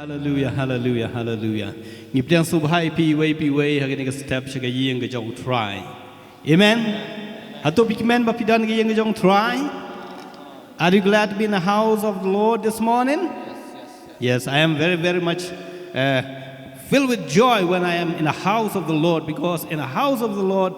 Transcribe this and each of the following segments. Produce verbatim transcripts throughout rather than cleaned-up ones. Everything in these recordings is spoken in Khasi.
Hallelujah, hallelujah, hallelujah. Ngi pdiang sngewbha ïa phi iwei pa iwei ha kane ka step sha ka ïing ka jong U Trai. Amen. Hato phi kmen ba phi don ha ka ïing ka jong U Trai? Are you glad to be in the house of the Lord this morning? Yes, I am very, very much uh, filled with joy when I am in the house of the Lord, because in the house of the Lord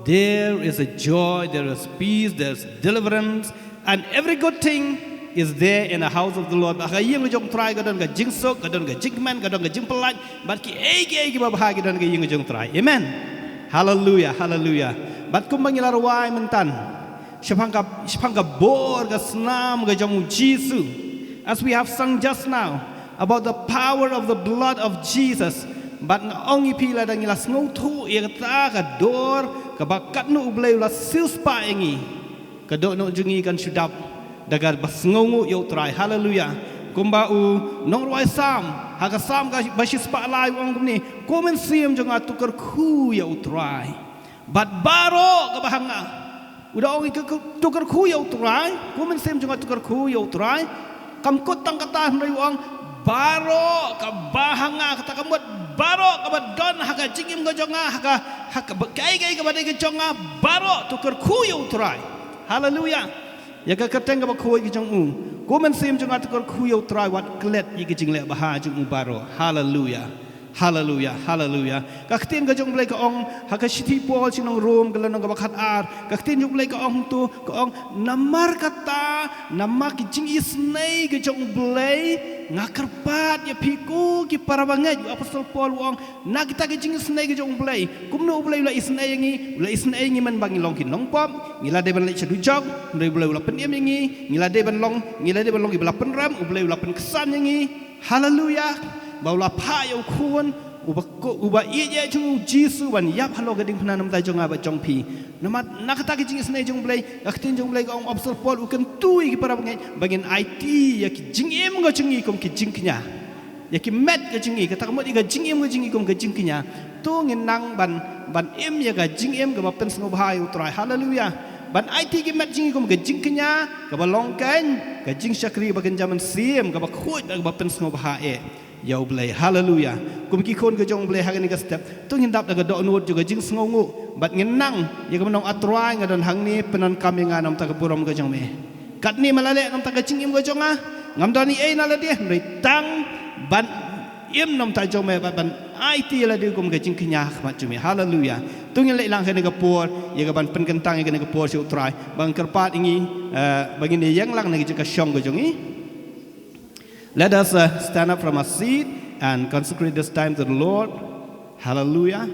there is a joy, there is peace, there's deliverance, and every good thing is there in the house of the Lord. Ba ha ka ïing ka jong U Trai ka don ka jingsuk, ka don ka jingkmen, ka don ka jingpyllait, bad kiei kiei kiba bha ki don ha ka ïing ka jong U Trai. Amen. Hallelujah, hallelujah. Bad kumba ngi la rwai mynta shaphang ka, shaphang ka bor ka snam ka jong U Jisu. As we have sung just now about the power of the blood of Jesus. Bad nga ong ïa phi, lada ngi la sngewthuh ïa kata ka dor kaba katno U Blei u la siewspah ïa ngi, ka dohnud jong ngi kan shu dap da kaba sngewnguh ïa U Trai. Haleluya. Kumba u nongrwai Salm, ha ka Salm kaba shispah lai u ong kumne: Ko Mynsiem jong nga, to kyrkhu ïa U Trai bad baroh kaba ha nga. U da ong ïa ka, ka, to kyrkhu ïa U Trai, ko mynsiem jong nga, to kyrkhu ïa U Trai. Kam kut tang kata, hynrei u ong baroh kaba ha nga, kata ka mut baroh kaba don ha ka jingim ka jong nga, ha ka, ha ka, ba, kaei kaei kaba dei ka jong nga, baroh to kyrkhu ïa U Trai. Haleluya. Ïa ka kyrteng kaba khuid ka jong u. Ko mynsiem jong nga, to kyrkhu ïa U Trai, wat klet ïa ka jingleh bha jong u baroh. Haleluya. Haleluya, haleluya. Ka ktien ka jong U Blei ka ong ha ka shithi Paul sha ki nong Rom, ka lynnong kaba khatar, ka ktien jong U Blei ka ong to, ka ong: Namar kata, namar ki jingisynei ka jong U Blei, nga kyrpad ïa phi ko ki para bangeit. U Apostol Paul u ong, na kita ki jingisynei ka jong U Blei, kumno U Blei u la isynei ïa ngi? U la isynei ïa ngi mynba ngi long ki nongpop, ngi la dei ban leit sha dujok, hynrei U Blei u la pynim ïa ngi. Ngi la dei ban long, ngi la dei ban long kiba la pynrem, U Blei u la pynksan ïa ngi. Haleluya. Ba u la phah ïa u Khun uba ko, uba ïeit ïa jong u, Jisu, ban ïap halor ka diengphna namar jong nga bad jong phi. Namar na kata ka jingisynei jong U Blei, ka ktien jong U Blei ka ong, u Apostol Paul u kyntu ïa ki para bangeit ba ngin aiti ïa ki jingim ka jong ngi kum ki jingkñia. Ïa ki met ka jong ngi, kata ka mut ïa ka jingim ka jong ngi kum ka jingkñia. To ngin nang ban, ban im ïa ka jingim kaba pynsngewbha ïa U Trai. Haleluya. Ban aiti ki met jong ngi kum ka jingkñia, kaba long kein ka jingshakri ba kynja mynsiem, kaba khuid, kaba pynsngewbha eh ïa U Blei. Haleluya. Kum ki khun ka jong U Blei ha kane ka step, to ngin dap da ka dohnud jong ka jingsngewnguh bad ngin nang ïa kaba ong, A Trai, nga don hangne, pyndonkam ïa nga na ka bynta ka burom ka jong me. Katne ma la leh na ka bynta ka jingim ka jong nga, ngam don ei ei na lade, hynrei tang ban im na ka bynta jong me bad ban aiti ïa lade kum ka jingkñia ha khmat jong me. Haleluya. To ngin leit lang ha kane ka por ïa kaban pynkyntang ïa kane ka por sha U Trai. Ba ngi kyrpad ïa ngi, eh, ba ngin ïeng lang na ka jaka shong ka jong ngi. Let us, uh, stand up from our seat and consecrate this time to the Lord. Hallelujah.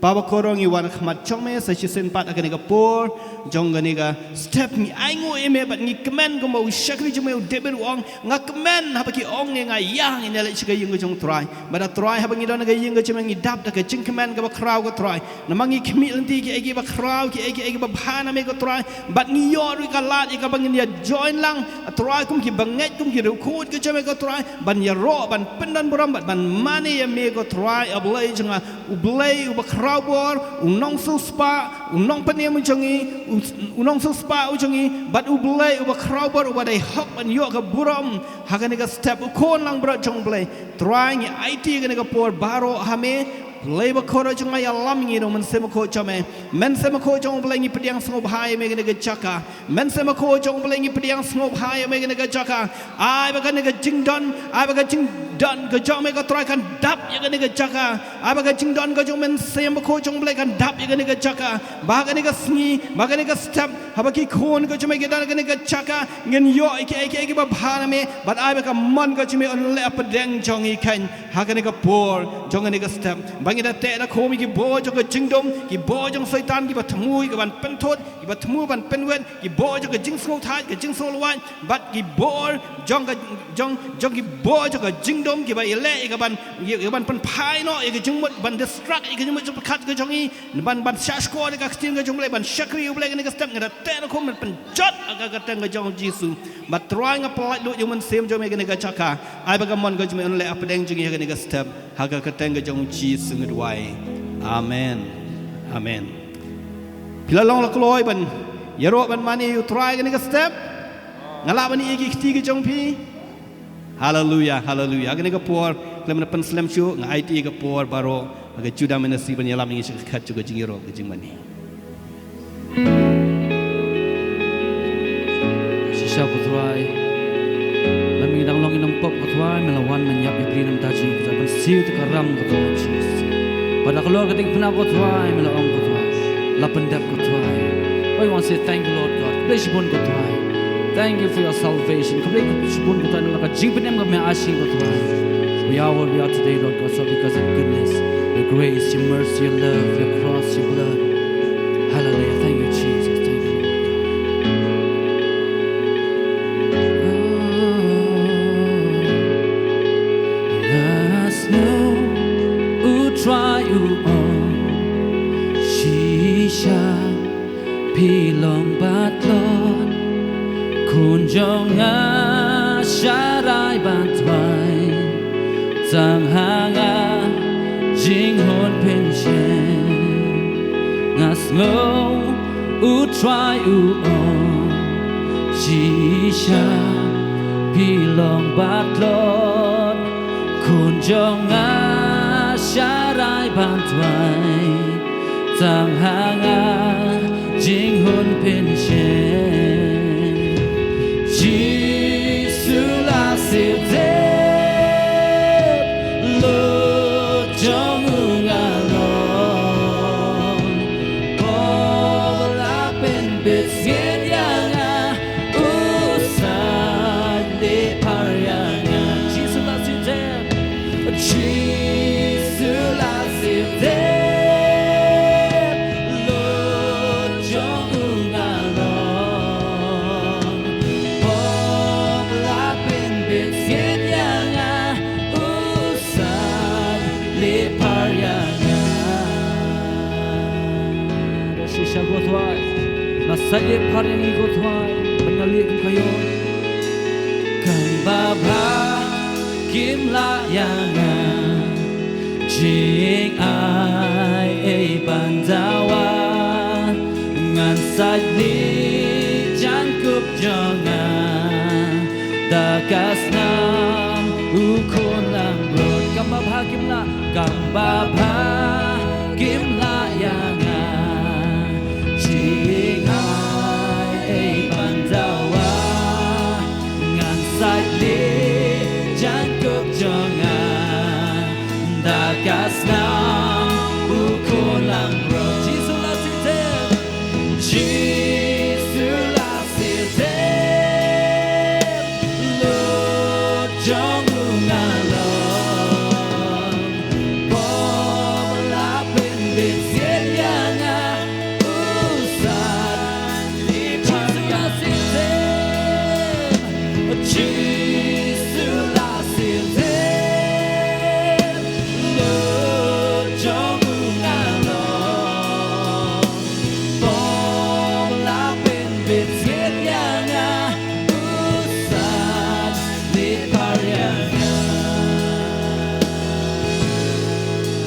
Pa bakordor, ngi wan ha khmat jong me sa shisien pat ha kane ka por jong kane ka step. Ngi ainguh ïa me bad ngi kmen kumba u shakri jong me u David u ong, nga kmen haba ki ong ïa nga, ïa ngin ïaleit sha ka ïing ka jong U Trai. Bad A Trai, haba ngi don ha ka ïing ka jong me ngi dap da ka jingkmen kaba khraw, ko Trai. Namar ngi khmih lynti kiei kiei ba khraw, kiei kiei ba bha na me, ko Trai. Bad ngi ïoh ruh ïa ka lad ïa kaba ngin ïa join lang, A Trai, kum ki bangeit, kum ki riewkhuid ki jong me, ko Trai, ban ïaroh, ban pyndonburom bad ban mane ïa me, ko Trai, A Blei jong nga, U Blei uba khraw bor, U Nongsiewspah, U Nongpynim u jong ngi, U, U Nongsiewspah u jong ngi, bad U Blei uba khraw bor, uba dei hok ban ïoh ka burom ha kane ka step, U Khun langbrot jong U Blei. Trai, ngi aiti kane ka por baroh ha me. Blei bakordor jong nga, ïalam ïa ngi da U Mynsiem Bakhuid jong me. Mynsiem Bakhuid jong U Blei, ngi pdiang sngewbha ïa me ha kane ka jaka. Mynsiem Bakhuid jong U Blei, ngi pdiang sngewbha ïa me ha kane ka jaka. Ai ba kane ka jingdon, ai ba ka jingdon ka jong me, ko Trai, kan dap ïa kane ka jaka. Ai ba ka jingdon ka jong U Mynsiem Bakhuid jong U Blei kan dap ïa kane ka jaka. Ba ha kane ka sngi, ba ha kane ka step, haba ki khun ki jong me ki don ha kane ka jaka, ngin ïoh ïa kiei kiei kiba bha na me. Bad ai ba ka mon ka jong me un leh hapdeng jong ngi keiñ ha kane ka por jong kane ka step. Ba ngi da teh da khum ïa ki bor jong ka jingdum, ki bor jong Soitan kiba thmu ïa kaban pynthut, kiba thmu ban pynwit, ki bor jong ka jingsngewthait, ka jingsngewlwait, bad ki bor jong ka, jong, jong ki bor jong ka jingdum kiba ïaleh ïa kaban, ïa kaban pynphai noh ïa ka jingmut, ban distract ïa ka jingmut jingpyrkhat ka jong ngi, ban, ban shahshkor ïa ka ktien ka jong U Blei, ban shakri U Blei ha kane ka step. Ngi da teh da khum ban pynjot ha ka kyrteng ka jong U Jisu. Bad Trai, nga pyllait lut ïa U Mynsiem jong me ha kane ka jaka. Ai ba ka mon ka jong me un leh hapdeng jong ngi ha kane ka step. Ha ka kyrteng ka jong U Jisu nga duwai. Amen. Amen. Phi la long la kloi ban ïaroh ban mane ïa U Trai ha kane ka step? Nga lah ban ïohi ïa ki kti ki jong phi? Haleluya, haleluya. Ha kane ka por, khlem da pynslem shuh, nga aiti ka por baroh ha ka Judah Ministry ban ïalam ïa ngi sha ka khat jong ka jingïaroh ka jingmane. Shisha ko Trai. Lada ngi dang long ki nongpop ko Trai, me la wan ban ïap ïa phi na ka bynta jong ngi ko Trai, ban siew ïa ka ram ko Trai Jesus. Bad halor ka diengphna ko Trai, me la ong ko Trai, la pyndep ko Trai. Oh, we want to say thank you, Lord God. Khublei shibun ko Trai. Thank you for your salvation. Khublei shibun ko Trai namar ka jingpynim kaba me la ai sha ngi ko Trai. We are what we are today, Lord God, so because of goodness, your grace, your mercy, your love, your cross, your blood. Hallelujah. Thank you, Jesus. Thank you, Lord God. Nga sngew u Trai u ong, shisha phi long bad tlot, khun jong nga sharai ban twain, tang ha nga jinghun pynshai. Nga sngew u Trai u ong, shisha phi long bad tlot, khun jong nga sharai ban twain, tang ha nga jinghun pynshai. Jisu la siew dep, lut jong u nga long. Pop la pynbit sngewthuh ïa nga, u Trai leh phar ïa nga. Jisu la siew dep. Jisu la siew dep, lut jong u nga long. Pop la pynbit sngewthuh ïa nga, u Trai leh phar ïa nga. Shisha ko Trai, nga sa leh phar ïa ngi ko Trai, ban nga leh kum ka ïoh. Kam babha kim lah ïa nga, jingai ei ban dawa, ngan sa leh jingkup jong nga da ka snam u khun langbrot. Kam babha kim lah, kam babha kim lah ïa nga, jingai ei ban dawa, ngan sa leh jingkup jong nga da ka snam u khun langbrot. Jisu la siew dep. Jisu la siew dep, lut jong u nga long. Pop la pynbit sngewthuh ïa nga, u Trai leh phar ïa nga. Jisu la siew dep, lut jong u nga long. Pop la pynbit sngewthuh ïa nga, u Trai leh phar ïa nga.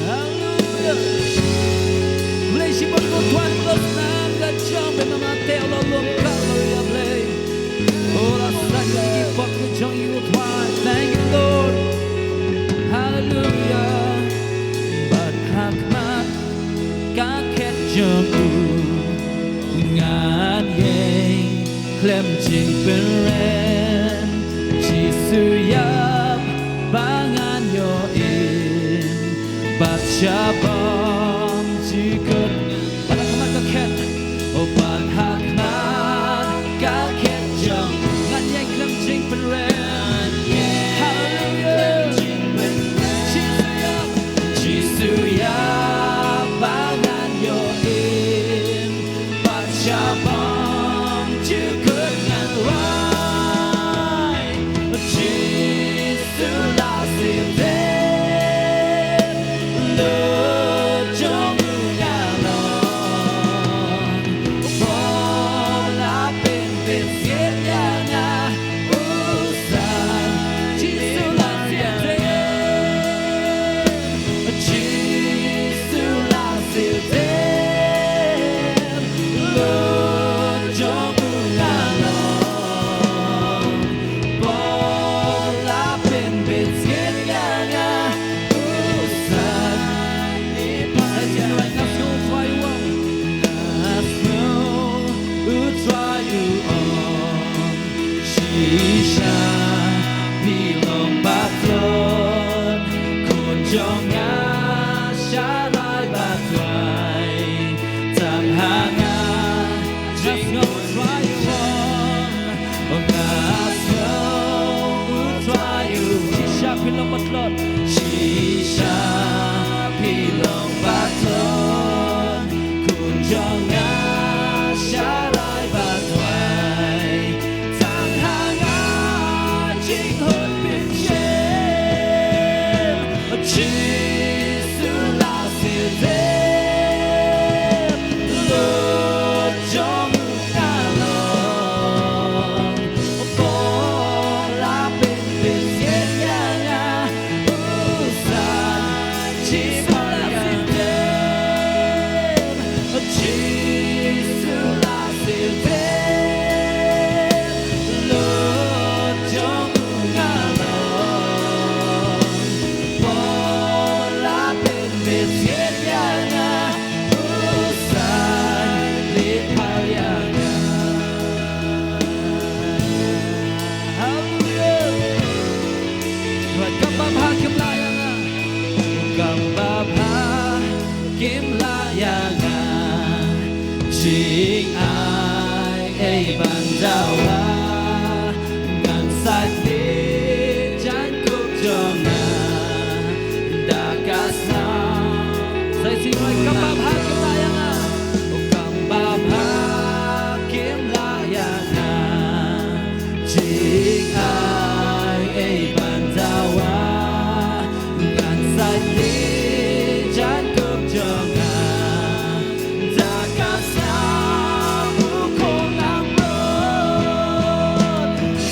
Haleluya. Khublei shibun ko Trai, khublei shibun ka jong me, namar te u la long Kalbari, Blei. Oh, la sait ïa ki pop ki jong ngi ko Trai. Thank you, Lord. Haleluya. Bad ha khmat ka khet jong u ngan ïeng khlem jingpynrem. Jisu ïap ba ngan ïoh im bad sha bymjukut. Bad ha khmat ka khet, oh, bad ha khmat ka khet jong u ngan ïeng khlem jingpynrem. Haleluya. Jisu ïap, Jisu ïap ba ngan ïoh im bad sha bymjukut ngan rwai. Jisu la siew dep, lut jong nga sharai ba duwai. Tang ha nga jinghoit pynshim, Jisu la sirtem, lut jong nga long. Bor la pynbit ïa nga, u San Jisu la sirtem, Jisu la sirtem, lut jong nga long. Bor la pynbit ïa nga, u San leit phai ïa nga. Haleluya. Kam babha kim lah ïa nga. Kam babha kim lah ïa nga. Jingai ei ban dawa, ngan sa kit jaiñkup jong nga da ka snam. Sa shisien, kam babha kim lah ïa nga. Kam babha kim lah ïa nga. Jingai ei ban dawa, ngan sa kit jaiñkup jong nga da ka snam u khun langbrot.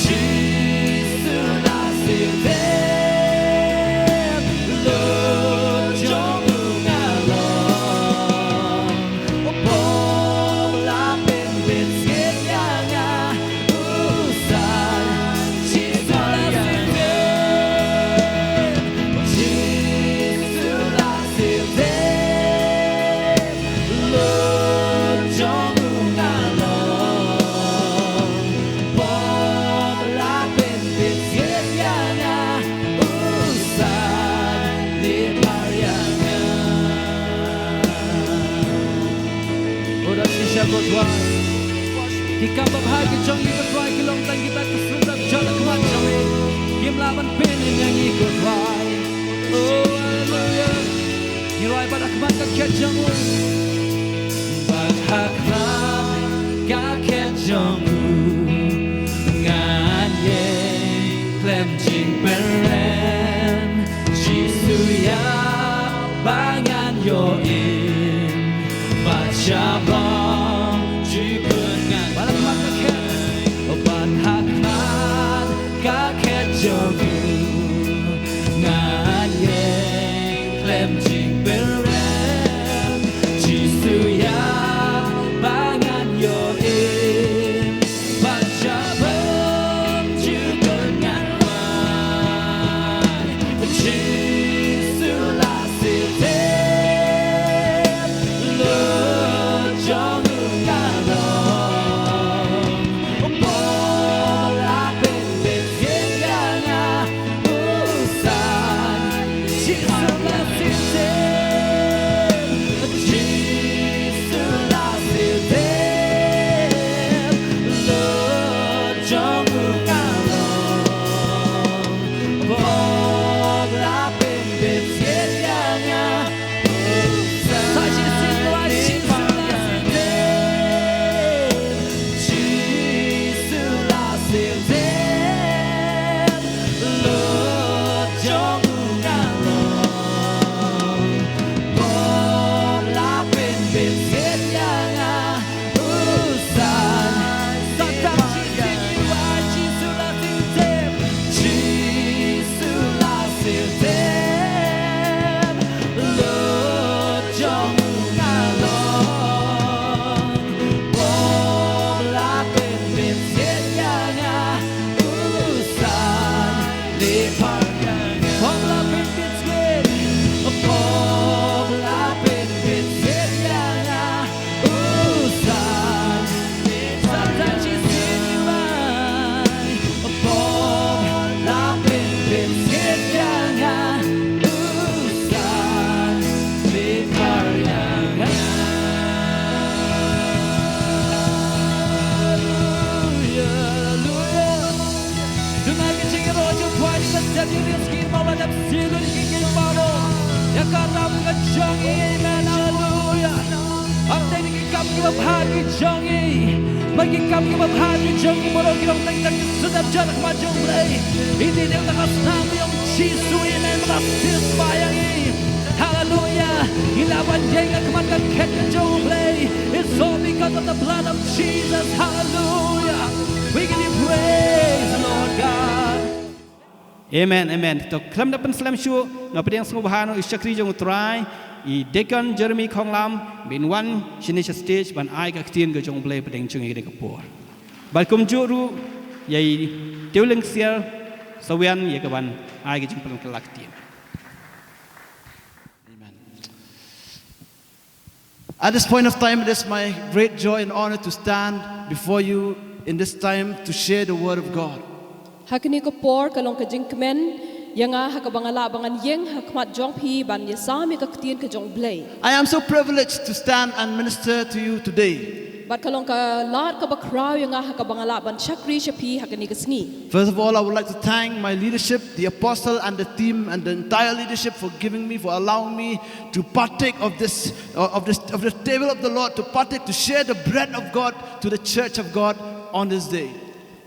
Jisu la sirtem, lut jong nga long. Bor la pynbit ïa nga, u San Jisu la sirtem, Jisu la sirtem, lut jong nga long. Bor la pynbit ïa nga, u San leit phai ïa nga. Bad shisha ko Trai, ki kam babha ki jong ngi ko Trai ki long tang kita ki sngewthuh jong ka khmat jong ngi. Kim lah ban pynïaid ïa ngi ko Trai. Oh, haleluya. Ngi rai bad ka khmat ka khet jong u. Bad ha khmat ka khet jong u, ngan ïeng khlem jingpynrem. Jisu ïa ba ngan ïoh im, bad sha bym jukut ngan. Bad ha khmat ka khet, bad ha khmat ka khet jong u, ngan ïeng khlem jingpynrem. Jisu ïa ba ngan ïoh im, bad sha bym jukut ngan rwai. Jisu la sirtem, lut jong nga long. Bor la pynbit ïa nga, u San Jisu la sirtem, Jisu la sirtem, lut jong nga long. Bor la pynbit ïa nga, u San. Sa shisien, Jisu la sirtem, Jisu la sirtem, lut jong nga long. Bor la pynbit ïa nga, u San. Sa tang shisien, Jisu la sirtem, Jisu la sirtem, lut jong nga long. Bor la pynbit ïa nga, u San leit phai ïa nga. Bor la pynbit ïa nga, bor la pynbit ïa nga, u San. Sa tang shisien, Jisu la sirtem, bor la pynbit ïa nga, u San leit phai ïa nga. Haleluya, haleluya. Tonight ka jingïaroh jong u Trai, ngi ka step ïa ka skin ba la dep siew ïa ki king baroh. Ïa ka ram ka jong ngi, amen, haleluya. Ap te ki Ki babha ki jong ngi, ba ki kam ki babha ki jong ngi, baroh ki long tang tang ki sdang jan ha khmat jong U Blei. Iti dei ka snam jong U Jisu, amen. Ba ka sispa ïa ngi. Hallelujah. Ngi lah ban ïeng ha khmat ka khet ka jong U Blei. It's all because of the blood of Jesus. Hallelujah. We give you praise, Lord God. Amen, amen. To khlem da pynslem shuh, nga pdiang sngewbha ïa u shakri jong U Trai, i Deacon Jeremy Khonglam, ban wan shane sha stage ban ai ka ktien ka jong U Blei pdeng jong ngi ka por. Bad kumjuh ruh, ïa i Tiewleng Ksiar Sawian ïa ka ban ai ka jingpynkylla ktien. Amen. At this point of time, it is my great joy and honor to stand before you in this time to share the word of God. Ha kane ka por ka long ka jingkmen ïa nga ha kaba nga lah ba ngan ïeng ha khmat jong phi ban ïasam ïa ka ktien ka jong U Blei. I am so privileged to stand and minister to you today. Bad ka long ka lad kaba khraw ïa nga ha kaba nga lah ban shakri sha phi ha kane ka sngi. First of all, I would like to thank my leadership, the apostle and the team and the entire leadership for giving me, for allowing me to partake of this, uh, of this, of the table of the Lord, to partake, to share the bread of God to the church of God on this day.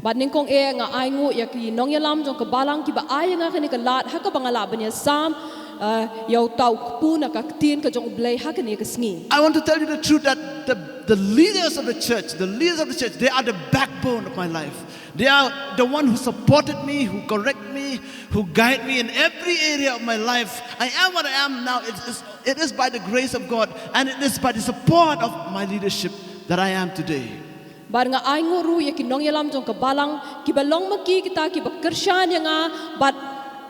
Bad nyngkong eh nga ai nguh ïa ki nongïalam jong ka balang kiba ai ïa nga kane ka lad ha kaba nga lah ban ïasam, uh, ïa uta u kpu na ka ktien ka jong U Blei ha kane ka sngi. I want to tell you the truth that the, the leaders of the church, the leaders of the church, they are the backbone of my life. They are the one who supported me, who correct me, who guide me in every area of my life. I am what I am now. It is, it is by the grace of God, and it is by the support of my leadership that I am today. Bad nga ai nguh ruh ïa ki nongïalam jong ka balang kiba long ma ki kita kiba kyrshan ïa nga, bad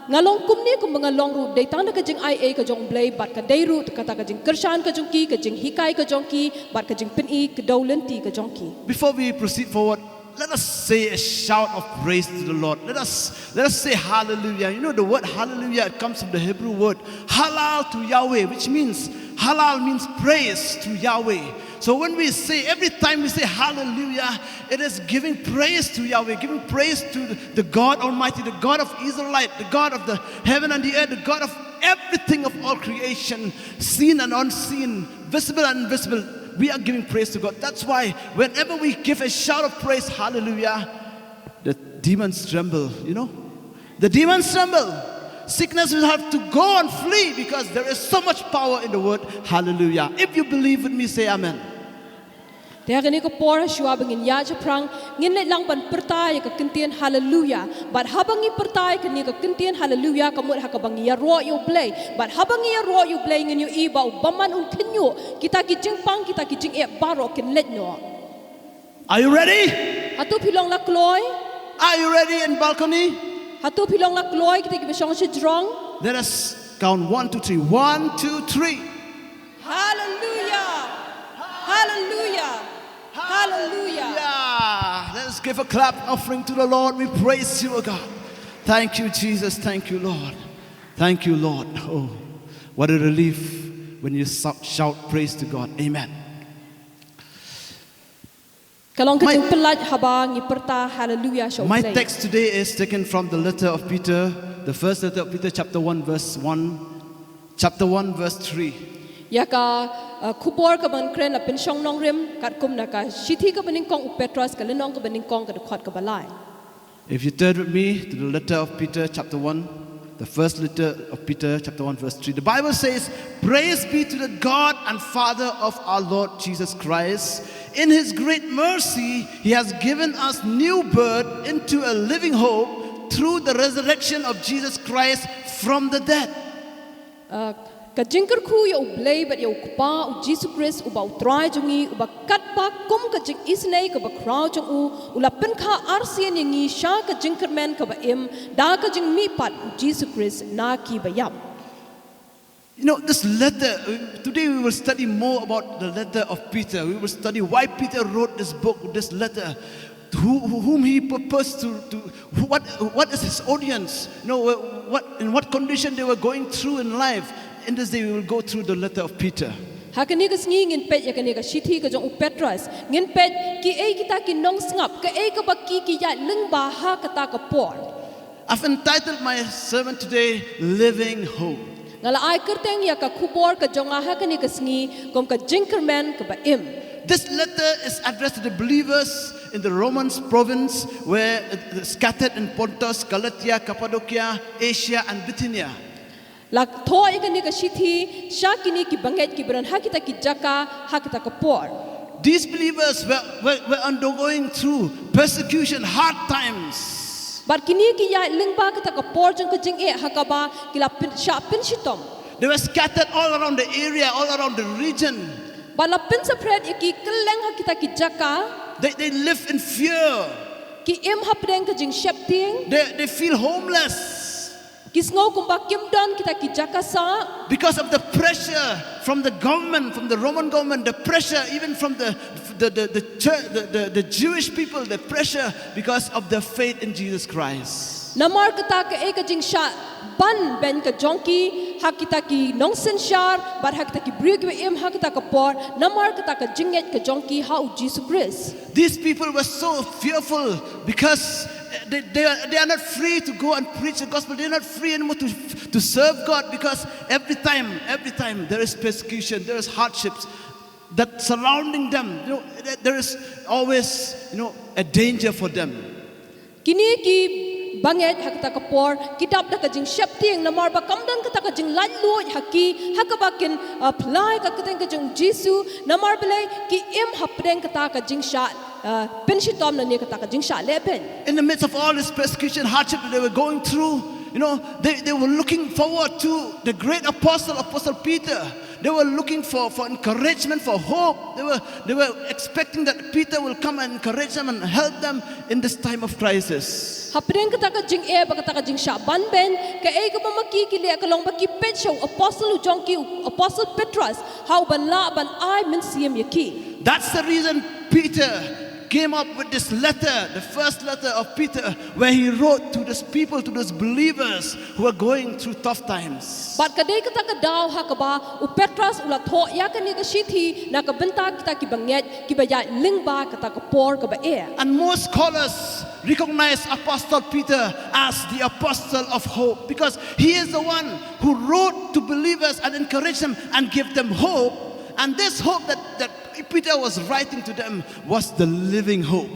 nga long kumne kumba nga long ruh dei tang da ka jingaiei ka jong U Blei, bad ka dei ruh kata ka jingkyrshan ka jong ki, ka jinghikai ka jong ki, bad ka jingpyni kdew lynti ka jong ki. Before we proceed forward, let us say a shout of praise to the Lord. Let us, let us say hallelujah. You know, the word hallelujah, it comes from the Hebrew word halal to Yahweh, which means, halal means praise to Yahweh. So when we say, every time we say hallelujah, it is giving praise to Yahweh, giving praise to the, the God Almighty, the God of Israelite, the God of the heaven and the earth, the God of everything, of all creation, seen and unseen, visible and invisible. We are giving praise to God. That's why whenever we give a shout of praise, hallelujah, the demons tremble, you know. The demons tremble. Sickness will have to go and flee because there is so much power in the word hallelujah. If you believe with me, say amen. Te ha kane ka por, shuwa ba ngin ïaid shaphrang, ngin leit lang ban pyrta ïa ka kyntien haleluya. Bad haba ngi pyrta ïa kane ka kyntien haleluya, ka mut ha kaba ngi ïaroh ïa U Blei. Bad haba ngi ïaroh ïa U Blei, ngin ïohi ba U bymman un khynñiuh kita ki jingpang, kita ki jingeh baroh kin leit noh. Are you ready? Hato phi long la kloi? Are you ready in balcony? Hato phi long la kloi, kita kiba shong shajrong? Let us count one, two, three. One, two, three. Hallelujah! Hallelujah! Hallelujah! Yeah. Let us give a clap offering to the Lord. We praise you, O God. Thank you, Jesus. Thank you, Lord. Thank you, Lord. Oh, what a relief when you sou-, shout praise to God. Amen. Ka long ka jingpyllait haba ngi pyrta haleluya sha U Blei. My text today is taken from the letter of Peter, the first letter of Peter, chapter one, verse one, chapter one, verse three. Ïa ka, uh, khubor kaba ngan kren la pynshong nongrim katkum na ka shithi kaba nyngkong u Petros, ka lynnong kaba nyngkong, ka dkhot kaba lai. If you turn with me to the letter of Peter, chapter one, the first letter of Peter, chapter one, verse three, the Bible says, "Praise be to the God and Father of our Lord Jesus Christ. In his great mercy, he has given us new birth into a living hope through the resurrection of Jesus Christ from the dead." Uh, ka jingkyrkhu ïa U Blei bad ïa U Kpa U Jisu Khrist uba U Trai jong ngi, uba katba kum ka jingisynei kaba khraw jong u, u la pynkha arsien ïa ngi sha ka jingkyrmen kaba im da ka jingmihpat U Jisu Khrist na kiba ïap. You know, this letter, uh, today we will study more about the letter of Peter. We will study why Peter wrote this book, this letter, who, who- whom he purposed to, to who- what, what is his audience? You know, wh- what, in what condition they were going through in life. In this day, we will go through the letter of Peter. Ha kane ka sngi ngin peit ïa kane ka shithi ka jong u Petros. Ngin peit kiei kita ki nongsngap, kaei kaba ki ki ïaid lyngba ha kata ka por. I've entitled my sermon today, Living Hope. Nga la ai kyrteng ïa ka khubor ka jong nga ha kane ka sngi kum ka jingkyrmen kaba im. This letter is addressed to the believers in the Romans province where uh, scattered in Pontus, Galatia, Cappadocia, Asia, and Bithynia. La thoh ïa kane ka shithi sha kine ki bangeit kiba don ha kita ki jaka ha kita ka por. These believers were, were, were undergoing through persecution, hard times. Bad kine ki ïaid lyngba kata ka por jong ka jingeh ha kaba ki la pyn, shah pynshitom. They were scattered all around the area, all around the region. Bad la pynsaphriang ïa ki kylleng ha kita ki jaka. They, they live in fear. Ki im hapdeng ka jingsheptieng. They, they feel homeless. Ki sngew kumba kim don kita ki jaka sah. Because of the pressure from the government, from the Roman government, the pressure even from the the, the, the, church, the, the, the Jewish people, the pressure because of their faith in Jesus Christ. Namar kata kaei ka jingshah ban beiñ ka jong ki ha kita ki nongsynshar bad ha kita ki briew kiba im ha kita ka por, namar kata ka jingngeit ka jong ki ha u Jisu Khrist. These people were so fearful because they, they, are, they are not free to go and preach the gospel. They are not free anymore to, to serve God because every time, every time there is persecution, there is hardships that surrounding them. You know, there is always, you know, a danger for them. Kine ki bangeit ha kata ka por ki dap da ka jingsheptieng namar ba kam don kata ka jinglaitluid ha ki ha kaba kin, uh, pynlait ka kyrteng ka jong u Jisu, namar balei ki im hapdeng kata ka jingshah, uh, pynshitom ne kata ka jingshah lehbeiñ. In the midst of all this persecution, hardship that they were going through, you know, they, they were looking forward to the great apostle, Apostle Peter. They were looking for, for encouragement, for hope. They were, they were expecting that Peter will come and encourage them and help them in this time of crisis. Hapdeng kata ka jingeh bad kata ka jingshah ban beiñ, kaei kaba ma ki ki leh ka long ba ki peit sha u apostle u jong ki, u apostle Petros, ha u ban lah ban ai mynsiem ïa ki. That's the reason Peter came up with this letter, the first letter of Peter, where he wrote to these people, to those believers who are going through tough times. Bad ka dei kata ka daw ha kaba u Petros u la thoh ïa kane ka shithi na ka bynta kita ki bangeit kiba ïaid lyngba kata ka por kaba eh. And most scholars recognize Apostle Peter as the apostle of hope because he is the one who wrote to believers and encouraged them and gave them hope. And this hope that, that Peter was writing to them was the living hope.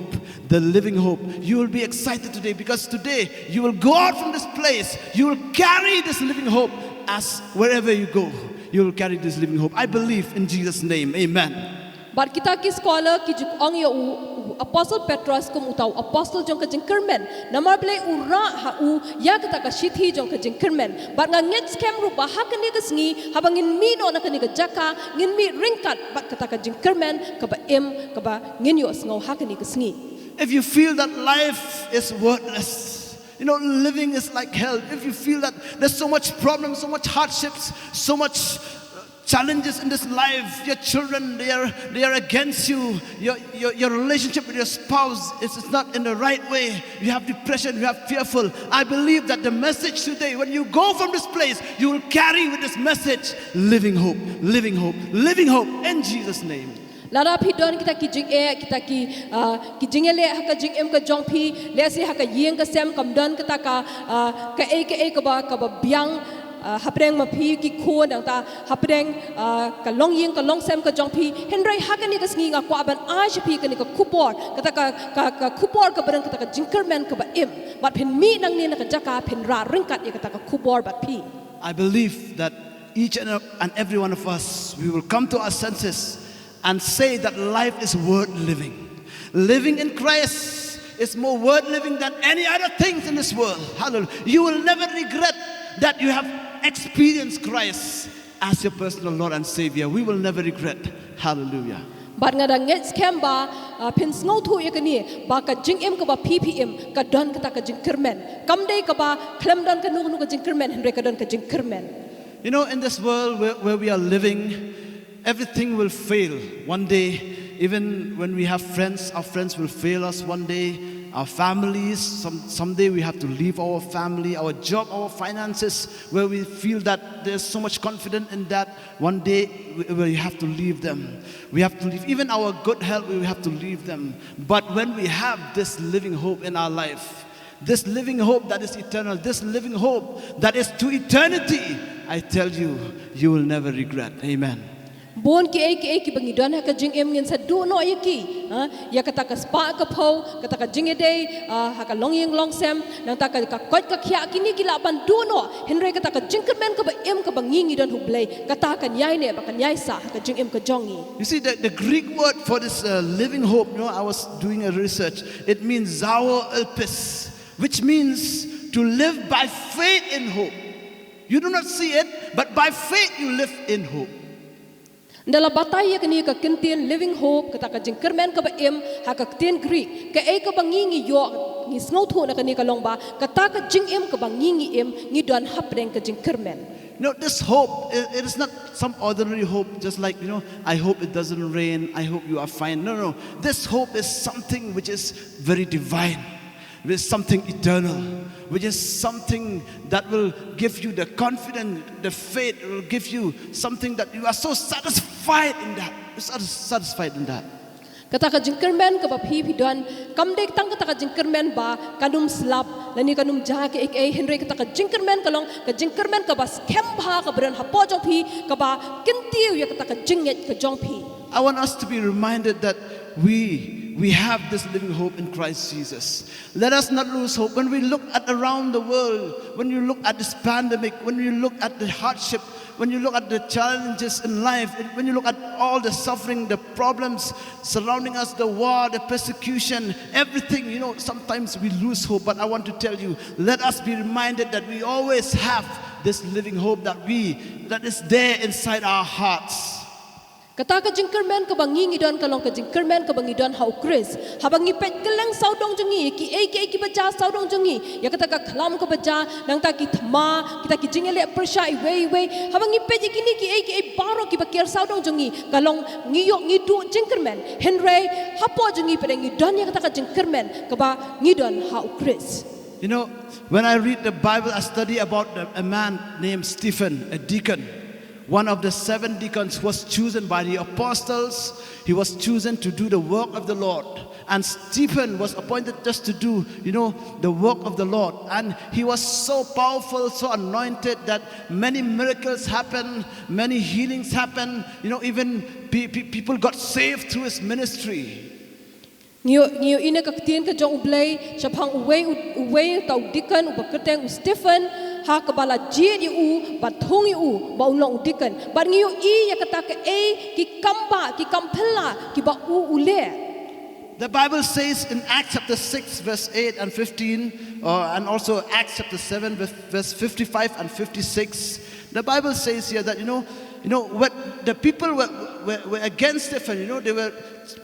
The living hope. You will be excited today because today you will go out from this place. You will carry this living hope as wherever you go. You will carry this living hope. I believe in Jesus' name. Amen. Bad kita ki scholar ki ju ong ïa u, u apostle Petros kum uta u apostle jong ka jingkyrmen. Namar balei u rah ha u ïa kata ka shithi jong ka jingkyrmen. Bad nga ngeit skhem ruh ba ha kane ka sngi haba ngin mih noh na kane ka jaka ngin mih ryngkat bad kata ka jingkyrmen kaba im kaba ngin ïohsngew ha kane ka sngi. If you feel that life is worthless, you know, living is like hell. If you feel that there's so much problems, so much hardships, so much uh, challenges in this life, your children, they are, they are against you, your, your, your relationship with your spouse is, is not in the right way, you have depression, you have fearful. I believe that the message today, when you go from this place, you will carry with this message living hope, living hope, living hope in Jesus' name. Lada phi don kita ki jingeh, kita ki, ah, ki jingeh leh ha ka jingim ka jong phi, lehse ha ka ïing ka sem kam don kata ka, ah, kaei kaei kaba, kaba biang, ah, hapdeng ma phi ki khun nangta hapdeng, ah, ka longïing ka longsem ka jong phi, hynrei ha kane ka sngi nga kwah ban ai sha phi kane ka khubor, kata ka, ka, ka khubor kaba don kata ka jingkyrmen kaba im. Bad phin mih nangne na ka jaka phin rah ryngkat ïa kata ka khubor bad phi. I believe that each and, and every one of us, we will come to our senses and say that life is worth living. Living in Christ is more worth living than any other things in this world. Hallelujah. You will never regret that you have experienced Christ as your personal Lord and Savior. We will never regret. Hallelujah. Bad nga da ngeit skhem ba, ah, phin sngewthuh ïa kane ba ka jingim kaba phi phi im ka don kata ka jingkyrmen. Kam dei kaba khlem don kano kano ka jingkyrmen hynrei ka don ka jingkyrmen. You know, in this world where, where we are living, everything will fail. One day, even when we have friends, our friends will fail us one day. Our families, some, someday we have to leave our family, our job, our finances, where we feel that there's so much confidence in that. One day we, we have to leave them. We have to leave even our good health, we have to leave them. But when we have this living hope in our life, this living hope that is eternal, this living hope that is to eternity, I tell you, you will never regret. Amen. Bun kiei kiei kiba ngi don ha ka jingim ngin sa duh noh ïa ki, ha, ïa kata ka spah ka phew, kata ka jingïadei, ah, ha ka longïing longsem, nangta ka, ka koit ka khiah, kine ki lah ban duh noh. Hynrei kata ka jingkyrmen kaba im kaba ngi ngi don ha U Blei, kata kan ïai neh bad kan ïai sah ha ka jingim ka jong ngi. You see, the, the Greek word for this uh, living hope, you know, I was doing a research. It means zoa elpis, which means to live by faith in hope. You do not see it, but by faith you live in hope. Nda la batai ïa kane ka kyntien living hope, kata ka jingkyrmen kaba im, ha ka ktien Greek, kaei kaba ngi ngi ïoh, ngi sngewthuh na kane ka long ba, kata ka jingim kaba ngi ngi im, ngi don hapdeng ka jingkyrmen. You know, this hope, i- it is not some ordinary hope, just like, you know, I hope it doesn't rain, I hope you are fine. No, no. This hope is something which is very divine, which is something eternal, which is something that will give you the confidence, the faith, it will give you something that you are so satisfied in that. You're satis- satisfied in that. Kata ka jingkyrmen kaba phi phi don, kam dei tang kata ka jingkyrmen ba kan ym slap, lane kan ym jia kiei kiei, hynrei kata ka jingkyrmen ka long ka jingkyrmen kaba skhem bha kaba don hapoh jong phi, kaba kyntiew ïa kata ka jingngeit ka jong phi. I want us to be reminded that we we have this living hope in Christ Jesus. Let us not lose hope. When we look at around the world, when you look at this pandemic, when you look at the hardship, when you look at the challenges in life, when you look at all the suffering, the problems surrounding us, the war, the persecution, everything, you know, sometimes we lose hope. But I want to tell you, let us be reminded that we always have this living hope that we that is there inside our hearts. Kata ka jingkyrmen kaba ngi ngi don ka long ka jingkyrmen kaba ngi don ha U Khrist. Haba ngi peit kylleng sawdong jong ngi, kiei kiei kiba jia sawdong jong ngi, ïa kata ka khlam kaba jia, nangta ki thma, kita ki jingïaleh pyrshah iwei iwei. Haba ngi peit ïa kine kiei kiei baroh kiba ker sawdong jong ngi, ka long ngi ïoh ngi duh jingkyrmen. Hynrei hapoh jong ngi pat ngi don ïa kata ka jingkyrmen kaba ngi don ha U Khrist. You know, when I read the Bible, I study about a, a man named Stephen, a deacon, one of the seven deacons who was chosen by the apostles. He was chosen to do the work of the Lord. And Stephen was appointed just to do, you know, the work of the Lord. And he was so powerful, so anointed that many miracles happened, many healings happened. You know, even pe- pe- people got saved through his ministry. Ngi ïoh, ngi ïoh i na ka ktien ka jong U Blei, shaphang uwei, u- uwei ta u deacon, uba kyrteng u Stephen, ha kaba la jied ïa u, bad thung ïa u, ba un long u deacon. Bad ngi ïoh i ïa kata kaei, ki kam ba, ki kam phylla, kiba u u leh. The Bible says in Acts chapter six, verse eight and fifteen, uh, and also Acts chapter seven, verse, verse fifty-five and fifty-six, the Bible says here that, you know, you know, what the people were, were, were against Stephen, you know, they were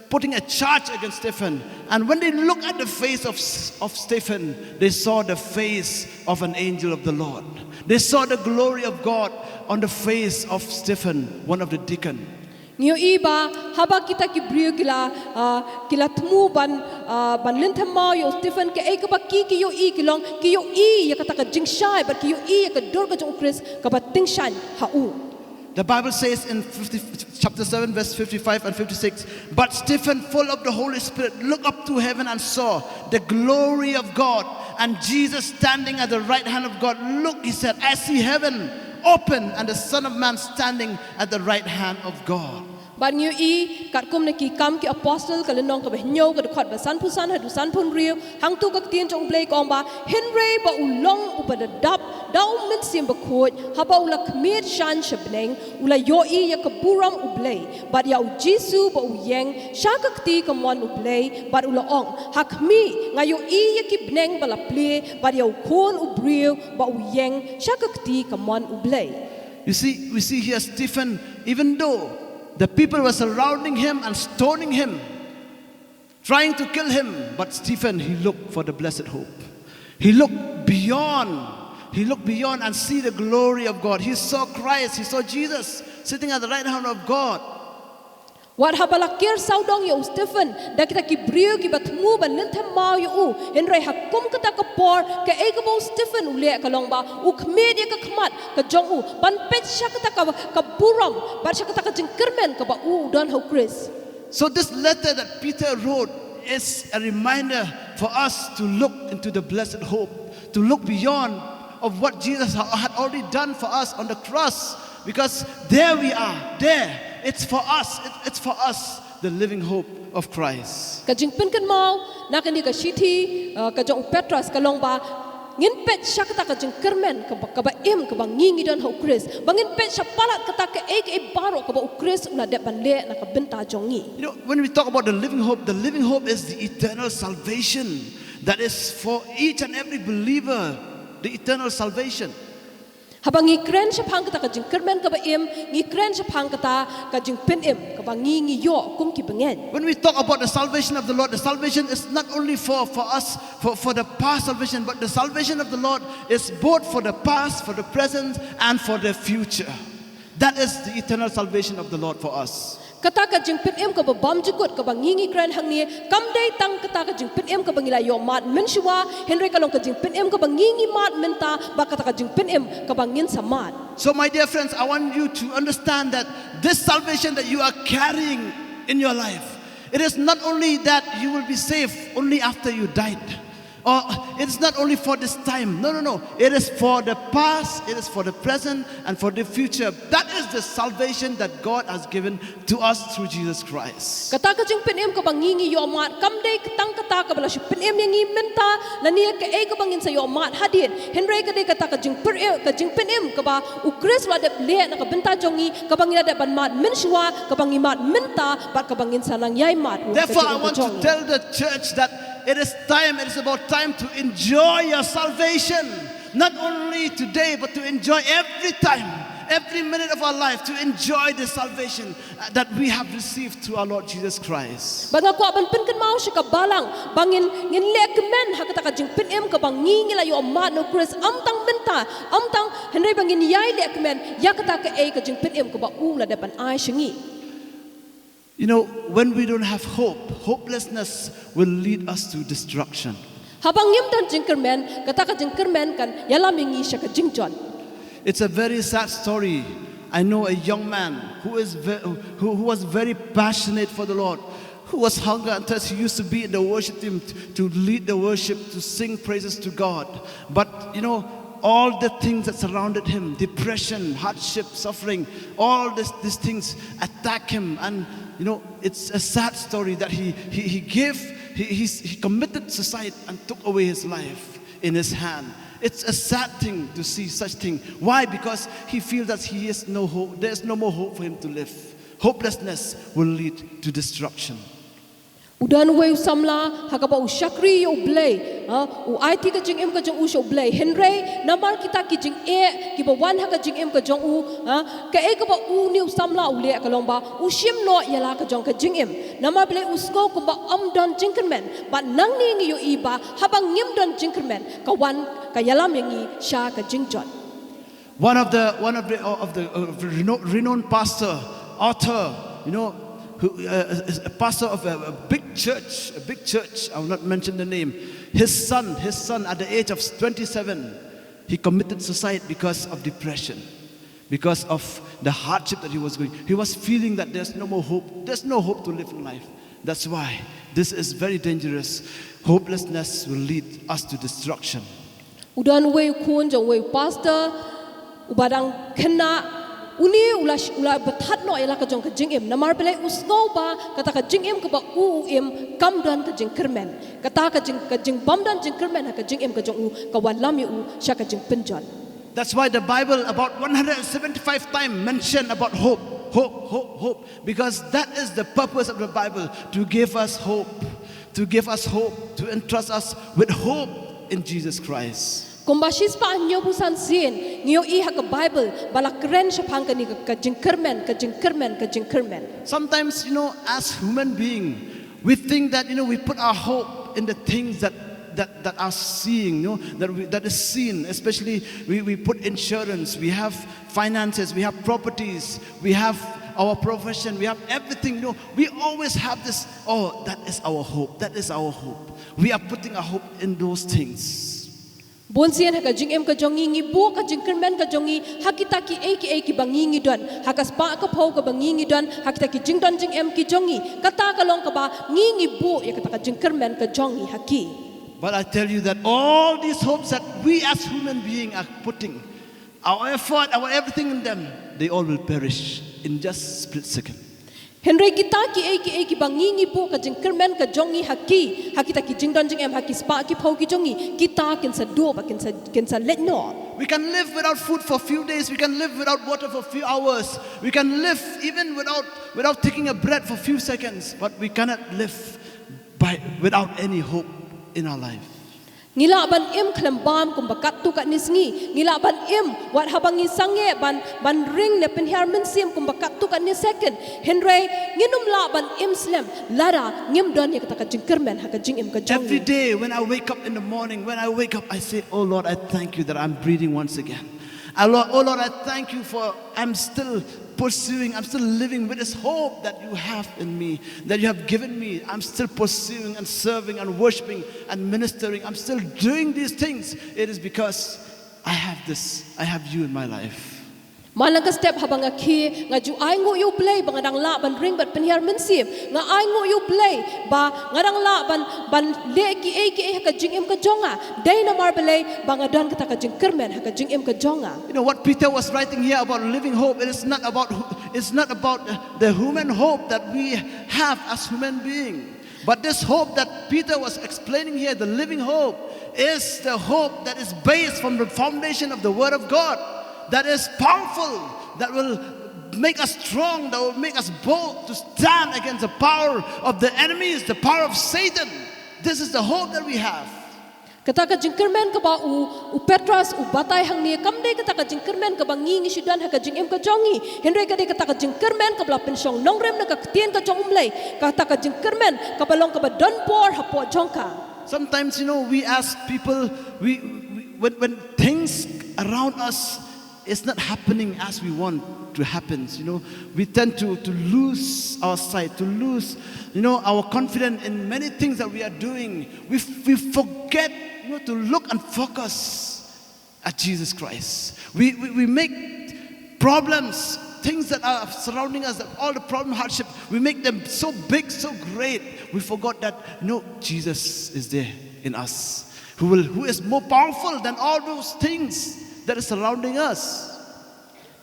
putting a charge against Stephen. And when they looked at the face of, of Stephen, they saw the face of an angel of the Lord. They saw the glory of God on the face of Stephen, one of the deacon. Ngi ïoh i ba, haba kita ki briew ki la, ah, ki la thmu ban, ah, ban lynthem maw ïa u Stephen, kaei kaba ki, ki ïoh i ki long, ki ïoh i ïa kata ka jingshai, bad ki ïoh i ïa ka dur ka jong U Khrist, kaba tyngshaiñ ha u. The Bible says in fifty, chapter seven, verse fifty-five and fifty-six, "But Stephen, full of the Holy Spirit, looked up to heaven and saw the glory of God and Jesus standing at the right hand of God." "Look," he said, "I see heaven open and the Son of Man standing at the right hand of God." Bad ngi ïoh i, katkum na ki Kam ki Apostol, ka lynnong kaba hynñiew, ka dkhot ba sanphew san haduh sanphew hynriew, hangto ka ktien jong U Blei ka ong ba, hynrei ba u long uba da dap da U Mynsiem Bakhuid, haba u la khmied shaiñ sha bneng, u la ïoh i ïa ka burom U Blei, bad ïa U Jisu ba u ïeng sha ka kti kamon U Blei, bad u la ong, ha khmih, nga ïoh i ïa ki bneng ba la plie, bad ïa U Khun u briew ba u ïeng sha ka kti kamon U Blei. You see, we see here Stephen, even though the people were surrounding him and stoning him, trying to kill him, but Stephen, he looked for the blessed hope. He looked beyond. He looked beyond and see the glory of God. He saw Christ. He saw Jesus sitting at the right hand of God. Wat haba la ker sawdong ïa u Stephen da kita ki briew kiba thmu ban lynthem maw ïa u, hynrei ha kum kata ka por, kaei kaba u Stephen u leh ka long ba u khmied ïa ka khmat ka jong u ban peit sha kata ka, ka burom, bad sha kata ka jingkyrmen kaba u u don ha U Khrist. So this letter that Peter wrote is a reminder for us to look into the blessed hope, to look beyond of what Jesus ha- had already done for us on the cross, because there we are, there It's for us. It, it's for us, the living hope of Christ. Ka jingpynkynmaw na kane ka shithi, uh, ka jong u Petros ka long ba ngin peit sha kata ka jingkyrmen kaba, kaba im kaba ngi ngi don ha u Khrist. Ba ngin peit sha palat kata kaei kaei baroh kaba u Khrist u la dep ban leh na ka bynta jong ngi. You know, when we talk about the living hope, the living hope is the eternal salvation that is for each and every believer, the eternal salvation. Haba ngi kren shaphang kata ka jingkyrmen kaba im, ngi kren shaphang kata ka jingpynim kaba ngi ngi ïoh kum ki bangeit. When we talk about the salvation of the Lord, the salvation is not only for, for us, for, for the past salvation, but the salvation of the Lord is both for the past, for the present, and for the future. That is the eternal salvation of the Lord for us. Kata ka jingpynim kaba bymjukut kaba ngi ngi kren hangne, kam dei tang kata ka jingpynim kaba ngi la ïoh mad mynshuwa, hynrei ka long ka jingpynim kaba ngi ngi mad mynta, bad kata ka jingpynim kaba ngin sa mad. So, my dear friends, I want you to understand that this salvation that you are carrying in your life, it is not only that you will be saved only after you died, or it is not only for this time. No, no, no. It is for the past, it is for the present, and for the future. That is the salvation that God has given to us through Jesus Christ. Kata ka jingpynim kaba ngi ngi ïoh mad, kam dei tang kata kaba la shu pynim ïa ngi mynta, lane kaei kaba ngin sa ïoh mad hadien. Hynrei ka dei kata ka jingpynim, ka jingpynim kaba u Khrist u la dep leh na ka bynta jong ngi, kaba ngi la dep ban mad mynshuwa, kaba ngi mad mynta, bad kaba ngin sa nang ïai mad. Therefore, I want to tell the church that it is time, it is about time to enjoy your salvation. Not only today, but to enjoy every time, every minute of our life, to enjoy the salvation, uh, that we have received through our Lord Jesus Christ. Bad nga kwah ban pynkynmaw sha ka balang, ba ngin, ngin leh kmen ha kata ka jingpynim kaba ngi ngi la ïoh mad na u Khrist, ym tang mynta, ym tang, hynrei ba ngin ïai leh kmen ïa kata kaei ka jingpynim kaba u la dep ban ai sha ngi. You know, when we don't have hope, hopelessness will lead us to destruction. Haba ngim don jingkyrmen, kata ka jingkyrmen kan ïalam ïa ngi sha ka jingjot. It's a very sad story. I know a young man who is ve- who, who was very passionate for the Lord, who was hunger and thirst. He used to be in the worship team t- to lead the worship, to sing praises to God. But, you know, all the things that surrounded him, depression, hardship, suffering, all this, these things attack him. And, you know, it's a sad story that he, he, he gave, he, he, he committed suicide and took away his life in his hand. It's a sad thing to see such thing. Why? Because he feels that he has no hope. There's no more hope for him to live. Hopelessness will lead to destruction. U don uwei u samla, ha kaba u shakri ïa u Blei, ha, u aiti ka jingim ka jong u sha u Blei. Hynrei, namar kita ki jingeh, kiba wan ha ka jingim ka jong u, ha, kaei kaba une u samla u leh ka long ba u shim noh ïa la ka jong ka jingim. Namar balei? U sngew kumba ym don jingkyrmen. Bad nangne ngi ïohi ba haba ngim don jingkyrmen, ka wan ka ïalam ïa ngi sha ka jingjot. One of the one of the of the uh, reno- renowned pastor, author, you know, who uh, is a pastor of a, a big church, a big church. I will not mention the name. His son, his son, at the age of twenty-seven, he committed suicide because of depression, because of the hardship that he was going. He was feeling that there's no more hope. There's no hope to live in life. That's why this is very dangerous. Hopelessness will lead us to destruction. U don uwei u khun jong uwei u pastor uba dang khynnah, une u la sh- u la bathat noh ïa la ka jong ka jingim. Namar balei? U sngew ba kata ka jingim kaba u u im kam don ka jingkyrmen. Kata ka jing ka jingbym don jingkyrmen ha ka jingim ka jong u ka wan lam ïa u sha ka jingpynjot. That's why the Bible about one hundred seventy-five times mentioned about hope, hope, hope, hope. Because that is the purpose of the Bible, to give us hope, to give us hope, to entrust us with hope in Jesus Christ. Kumba shispah hynñiewphew san sien ngi ïohi ha ka Bible ba la kren shaphang kane ka, ka jingkyrmen, ka jingkyrmen, ka jingkyrmen. Sometimes, you know, as human being, we think that, you know, we put our hope in the things that that, that are seeing, you know, that we, that is seen. Especially, we, we put insurance, we have finances, we have properties, we have our profession, we have everything. You know, we always have this, "Oh, that is our hope, that is our hope." We are putting our hope in those things. Bun sien ha ka jingim ka jong ngi ngi buh ka jingkyrmen ka jong ngi ha kita kiei kiei kiba ngi ngi don, ha ka spah ka phew kaba ngi ngi don, ha kita ki jingdon jingem ki jong ngi. Kata ka long kaba ngi ngi buh ïa kata ka jingkyrmen ka jong ngi ha ki. But I tell you that all these hopes that we as human being are putting, our effort, our everything in them, they all will perish. in just split second. Hynrei kita kiei kiei kiba ngi ngi buh ka jingkyrmen ka jong ngi ha ki, ha kita ki jingdon jingem, ha ki spah ki phew ki jong ngi, kita kin sa duh bad kin sa, kin sa leit noh. We can live without food for a few days. We can live without water for a few hours. We can live even without, without taking a breath for a few seconds. But we cannot live by, without any hope in our life. Ngi lah ban im khlem bam kumba katto katne sngi. Ngi lah ban im wat haba ngi sangeh ban, ban ring ne pynhiar mynsiem kumba katto katne second. Hynrei ngin ym lah ban im slem lada ngim don ïa kata ka jingkyrmen ha ka jingim ka jong ngi. Every day when I wake up in the morning, when I wake up, I say, "Oh Lord, I thank you that I'm breathing once again. I, Lord, oh Lord, I thank you for I'm still pursuing, I'm still living with this hope that you have in me, that you have given me. I'm still pursuing and serving and worshiping and ministering. I'm still doing these things. It is because I have this, I have you in my life." Malang ka step haba nga khie, nga ju ai nguh ïa U Blei ba nga dang lah ban ring bad pynhiar mynsiem. Nga ai nguh ïa U Blei ba nga dang lah ban, ban leh kiei kiei ha ka jingim ka jong nga. Dei namar balei ba nga don kata ka jingkyrmen ha ka jingim ka jong nga. You know what Peter was writing here about living hope? It is not about, it's not about the human hope that we have as human being. But this hope that Peter was explaining here, the living hope, is the hope that is based from the foundation of the Word of God, that is powerful, that will make us strong, that will make us bold to stand against the power of the enemies, the power of Satan. This is the hope that we have. Kata ka jingkyrmen kaba u, u Petros u batai hangne kam dei kata ka jingkyrmen kaba ngi ngi shu don ha ka jingim ka jong ngi. Hynrei ka dei kata ka jingkyrmen kaba la pynshong nongrim na ka ktien ka jong U Blei. Kata ka jingkyrmen kaba long kaba don bor hapoh jong ka. Sometimes, you know, we as people, we, we when, when things around us is not happening as we want to happen, you know, we tend to, to lose our sight, to lose, you know, our confidence in many things that we are doing. We, we forget, you know, to look and focus at Jesus Christ. We, we, we make problems, things that are surrounding us, that all the problem, hardship, we make them so big, so great. We forgot that, you know, Jesus is there in us, who will, who is more powerful than all those things that is surrounding us.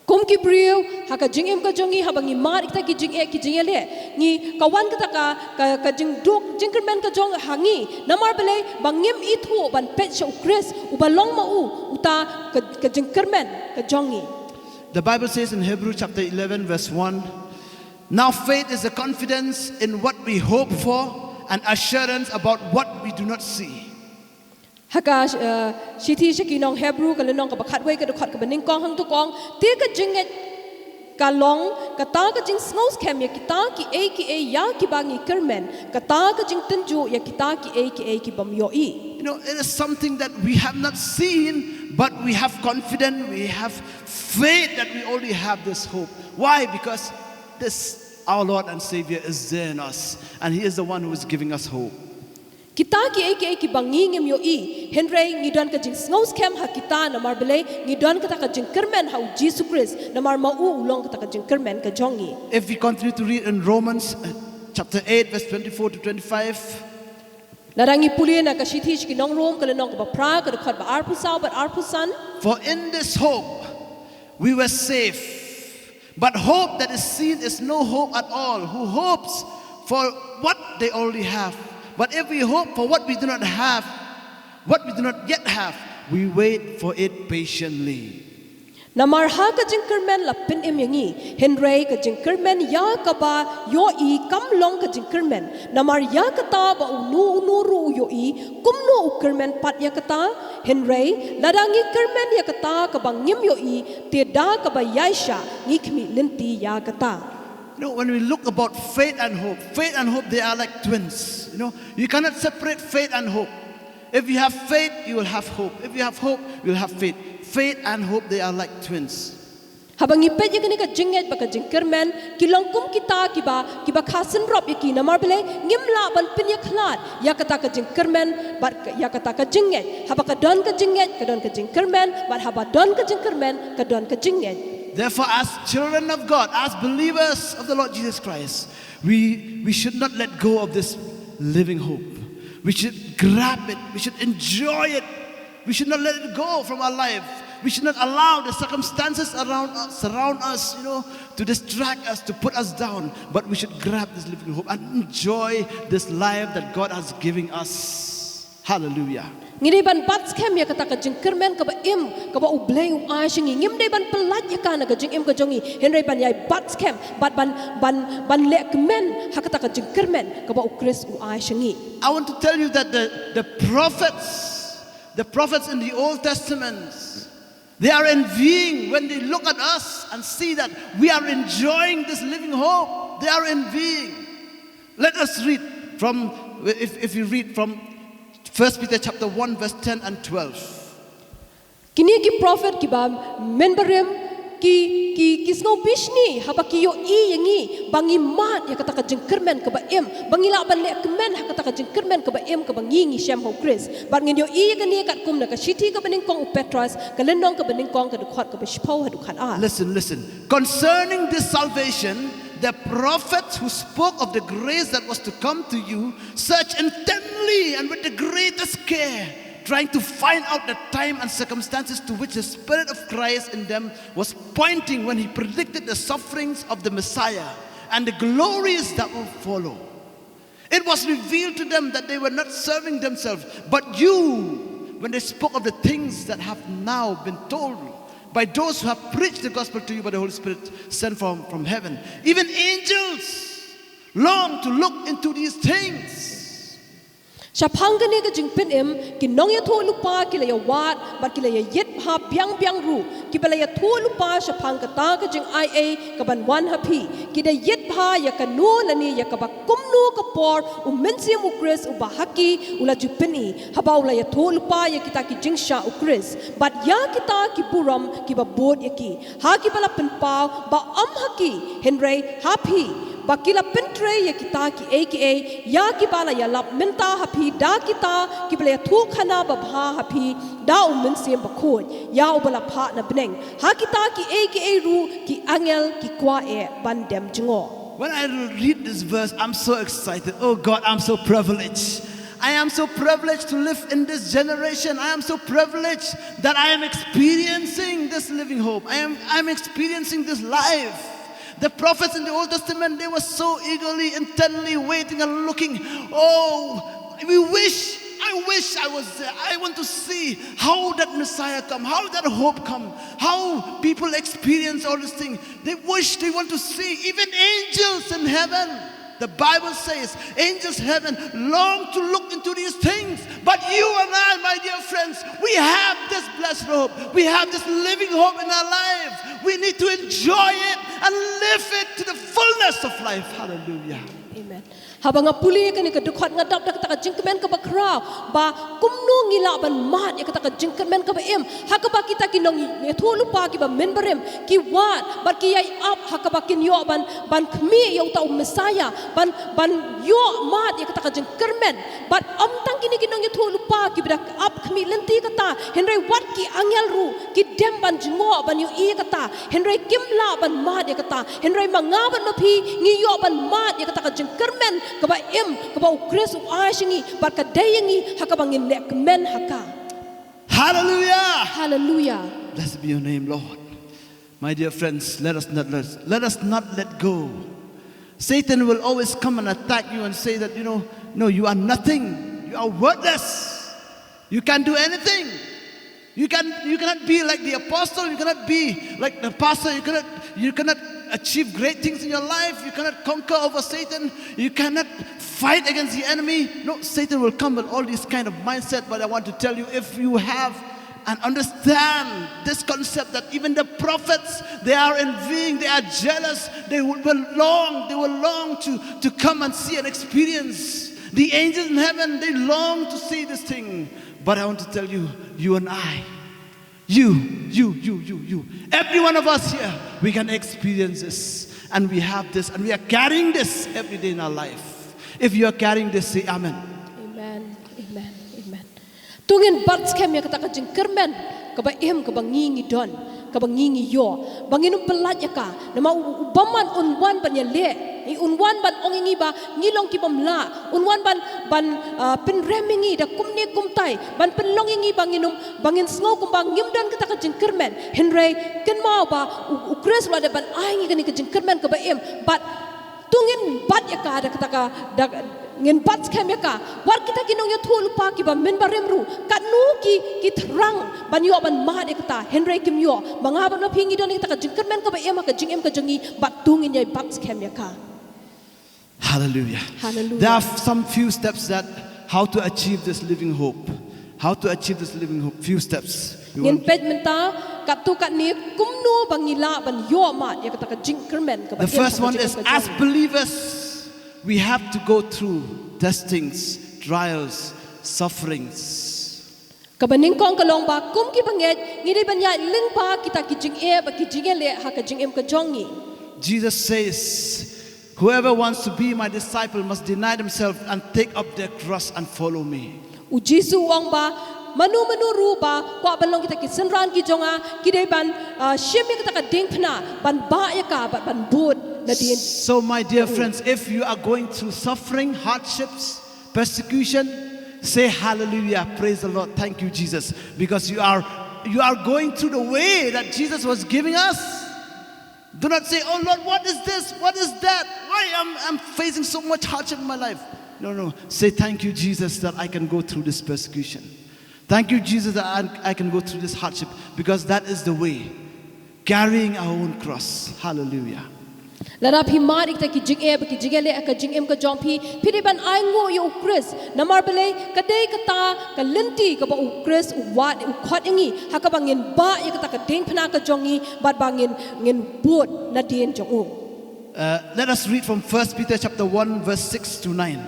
Kum ki briew, ha ka jingim ka jong ngi haba ngi mad ïa kita ki jingeh ki jingeh leh, ngi ka wan kata ka, ka, ka jingduk jingkyrmen ka jong ha ngi. Namar balei ba ngim ithuh ban peit sha U Khrist uba long ma u uta ka, ka jingkyrmen ka jong ngi. The Bible says in Hebrew chapter eleven verse one, "Now faith is the confidence in what we hope for and assurance about what we do not see." Ha ka, eh, shithi sha ki nong Hebru ka lynnong kaba khatwei ka dkhot kaba nyngkong hangto ka ong, te ka jingngeit ka long kata ka jingsngewskhem ïa kita kiei kiei ïa kiba ngi kyrmen, kata ka jingtynjuh ïa kita kiei kiei ki bym ïohi. You know, it is something that we have not seen, but we have confidence, we have faith that we already have this hope. Why? Because this, our Lord and Savior is there in us, and He is the one who is giving us hope. Kita kiei kiei kiba ngi ngim ïohi, hynrei ngi don ka jingsngewskhem ha kita namar balei, ngi don kata ka jingkyrmen ha U Jisu Khrist, namar ma u u long kata ka jingkyrmen ka jong ngi. If we continue to read in Romans, uh, chapter eight, verse twenty-four to twenty-five, Lada ngi pule na ka shithi sha ki nong Rom ka lynnong kaba phra ka dkhot ba arphew saw bad arphew san. "For in this hope we were saved. But hope that is seen is no hope at all. Who hopes for what they already have? But if we hope for what we do not have, what we do not yet have, we wait for it patiently." Namar ha ka jingkyrmen la pynim ïa ngi, hynrei ka jingkyrmen ïa kaba ïohi kam long ka jingkyrmen. Namar ïa kata ba uno uno ruh u ïohi, kumno u kyrmen pat ïa kata? Hynrei lada ngi kyrmen ïa kata kaba ngim ïohi, te da kaba ïaishah ngi khmih lynti ïa kata. You know, when we look about faith and hope, faith and hope, they are like twins. You know, you cannot separate faith and hope. If you have faith, you will have hope. If you have hope, you will have faith. Faith and hope, they are like twins. Haba ngi peit ïa kane ka jingngeit bad ka jingkyrmen, ki long kum kita kiba, kiba kha synrop ïa ki, namar balei, ngim lah ban pynïakhlad ïa kata ka jingkyrmen bad ka, ïa kata ka jingngeit. Haba ka don ka jingngeit, ka don ka jingkyrmen, bad haba don ka jingkyrmen, ka don ka jingngeit. Therefore, as children of God, as believers of the Lord Jesus Christ, we, we should not let go of this living hope. We should grab it. We should enjoy it. We should not let it go from our life. We should not allow the circumstances around us, surround us, you know, to distract us, to put us down. But we should grab this living hope and enjoy this life that God has given us. Hallelujah. Ngi dei ban bat skhem ïa kata ka jingkyrmen kaba im, kaba U Blei u ai sha ngi. Ngim dei ban pyllait ïa ka na ka jingim ka jong ngi, hynrei ban ïai bat skhem, bad ban, ban, ban leh kmen ha kata ka jingkyrmen kaba U Khrist u ai sha ngi. I want to tell you that the, the prophets, the prophets in the Old Testament, they are envying when they look at us and see that we are enjoying this living hope. They are envying. Let us read from, if, if you read from First Peter chapter one, verse ten and twelve. Kine ki prophet kiba mynbarim ki, ki, ki sngew bishni haba ki ïohi ïa ngi ba ngi mad ïa kata ka jingkyrmen kaba im, ba ngi lah ban leh kmen ha kata ka jingkyrmen kaba im kaba ngi, ngi shem ha U Khrist. Bad ngin ïohi ïa kane katkum na ka shithi kaba nyngkong u Petros, ka lynnong kaba nyngkong, ka dkhot kaba shiphew haduh khatar. Listen, listen. Concerning this salvation, the prophets who spoke of the grace that was to come to you searched intently and with the greatest care, trying to find out the time and circumstances to which the Spirit of Christ in them was pointing when he predicted the sufferings of the Messiah and the glories that will follow. It was revealed to them that they were not serving themselves, but you, when they spoke of the things that have now been told by those who have preached the gospel to you by the Holy Spirit sent from, from heaven. Even angels long to look into these things. Shaphang kane ka jingpynim, ki nongïathuhlypa ki la ïawad bad ki la ïaïit bha biang biang ruh, kiba la ïathuhlypa shaphang kata ka jingaiei kaban wan ha phi. Ki da ïit bha ïa kano lane ïa kaba kumno ka por U Mynsiem U Khrist uba ha ki u la ju pyni, haba u la ïathuhlypa ïa kita ki jingshah U Khrist. Bad ïa kita ki burom kiba bud ïa ki, ha kiba la pynpaw ba ym ha ki, hynrei ha phi, ba ki la pyntrei ïa kita kiei kiei ïa kiba la ïalap mynta ha phi da kita kiba la ïathuhkhana babha ha phi da U Mynsiem Bakhuid, ïa uba la phah na bneng. Ha kita kiei kiei ruh ki angel ki kwah eh ban dem jngoh. When I read this verse, I'm so excited. Oh God, I'm so privileged. I am so privileged to live in this generation. I am so privileged that I am experiencing this living hope. I am, I'm experiencing this life. The prophets in the Old Testament, they were so eagerly, intently waiting and looking. Oh, we wish, I wish I was there. I want to see how that Messiah come, how that hope come, how people experience all these things. They wish, they want to see. Even angels in heaven, the Bible says, angels heaven long to look into these things. But you and I, my dear friends, we have this blessed hope. We have this living hope in our lives. We need to enjoy it and live it to the fullness of life. Hallelujah. Amen. Haba nga pule kane ka dkhot, nga dap da kata ka jingkmen kaba khraw, ba kumno ngi lah ban mad ïa kata ka jingkmen kaba im, ha kaba kita ki nongïathuhlypa kiba mynbarim ki wad bad ki ïai ap, ha kaba kin ïoh ban, ban khmih ïa uta u Messiah, ban, ban ïoh mad ïa kata ka jingkyrmen. Bad ym tang kine ki nongïathuhlypa kiba da ap khmih lynti kata, hynrei wat ki angel ruh ki dem ban jngoh ban ïohi ïa kata, hynrei kim lah ban mad ïa kata. Hynrei ma nga bad ma phi ngi ïoh ban mad ïa kata ka jingkyrmen kaba im kaba U Khrist u ai sha ngi, bad ka dei ïa ngi ha kaba ngin leh kmen ha ka. Hallelujah. Hallelujah. Blessed be your name, Lord. My dear friends, let us not let, let us not let go. Satan will always come and attack you and say that, you know, no, you are nothing. You are worthless. You can't do anything. You can, you cannot be like the apostle. You cannot be like the pastor. You cannot, you cannot achieve great things in your life. You cannot conquer over Satan. You cannot fight against the enemy. No, Satan will come with all these kind of mindset. But I want to tell you, if you have and understand this concept that even the prophets, they are envying, they are jealous, they will, will long, they will long to, to come and see and experience. The angels in heaven, they long to see this thing. But I want to tell you, you and I, you, you, you, you, you, every one of us here, we can experience this. And we have this, and we are carrying this every day in our life. If you are carrying this, say amen. Amen. Amen. Amen. To ngin bat skhem ïa kata ka jingkyrmen kaba im kaba ngi ngi don. kaba ngi ngi ïoh, ba ngin ym pyllait ïa ka. Namar u, u bymman un wan ban ïaleh, i un wan ban ong ïa ngi ba ngi long ki bym lah, un wan ban, ban, ah, pynrem ïa ngi da kumne kumtai, ban pynlong ïa ngi ba ngin ym, ba ngin sngew kumba ngim don kata ka jingkyrmen. Hynrei kynmaw ba u, u Khrist u la dep ban ai ngi kane ka jingkyrmen kaba im, bad to ngin bat ïa ka da kata ka, da ngin bat skhem ïa ka. Wat kita ki nongïathuhlypa kiba mynbarim ruh katno ki, ki thrang ban ïoh ban mad ïa kata, hynrei kim ïoh. Ma nga bad ma phi ngi don ïa kata ka jingkyrmen kaba im ha ka jingim ka jong ngi, bad to ngin ïai bat skhem ïa ka. Hallelujah. Hallelujah. There are some few steps that how to achieve this living hope. How to achieve this living hope. Few steps. We Ngin want- peit mynta katto katne kumno ba ngi lah ban ïoh mad ïa kata ka jingkyrmen kaba The im ha first ka one jingim is ka as jong ngi. Believers, we have to go through testings, trials, sufferings. Kaba nyngkong ka long ba kum ki bangeit ngi dei ban ïaid lyngba kita ki jingeh bad ki jingeh leh ha ka jingim ka jong ngi. Jesus says, "Whoever wants to be my disciple must deny themselves and take up their cross and follow me." U Jisu u ong ba mano mano ruh ba kwah ban long kita ki synran ki jong nga, ki dei ban, ah, shim ïa kata ka diengphna, ban bah ïa ka bad ban bud nadien. So, my dear friends, if you are going through suffering, hardships, persecution, say hallelujah, praise the Lord, thank you, Jesus, because you are you are going through the way that Jesus was giving us. Do not say, "Oh Lord, what is this? What is that? Why am I'm facing so much hardship in my life?" No, no. Say, "Thank you, Jesus, that I can go through this persecution. Thank you, Jesus, that I, I can go through this hardship," because that is the way. Carrying our own cross. Hallelujah. Lada phi mad ïa kita ki jingeh bad ki jingeh leh ha ka jingim ka jong phi, phi dei ban ainguh ïa u Khrist. Namar balei? Ka dei kata ka lynti kaba u Khrist u wad, u khot ïa ngi, ha kaba ngin bah ïa kata ka diengphna ka jong ngi bad ba ngin, ngin bud nadien jong u. Uh, let us read from First Peter chapter one, verse six to nine.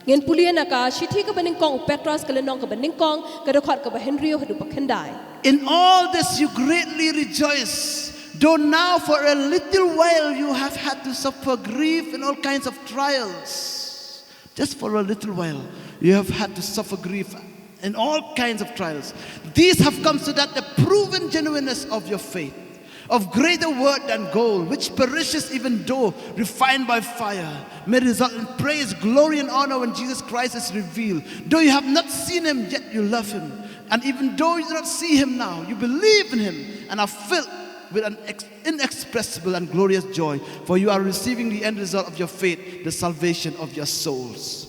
Ngin pule na ka shithi kaba nyngkong u Petros ka lynnong kaba nyngkong, ka dkhot kaba hynriew haduh ba khyndai. In all this you greatly rejoice, though now for a little while you have had to suffer grief in all kinds of trials. Just for a little while, you have had to suffer grief in all kinds of trials. These have come so that the proven genuineness of your faith, of greater worth than gold, which perishes even though refined by fire, may result in praise, glory, and honor when Jesus Christ is revealed. Though you have not seen him, yet you love him. And even though you do not see him now, you believe in him and are filled with an ex- inexpressible and glorious joy, for you are receiving the end result of your faith, the salvation of your souls.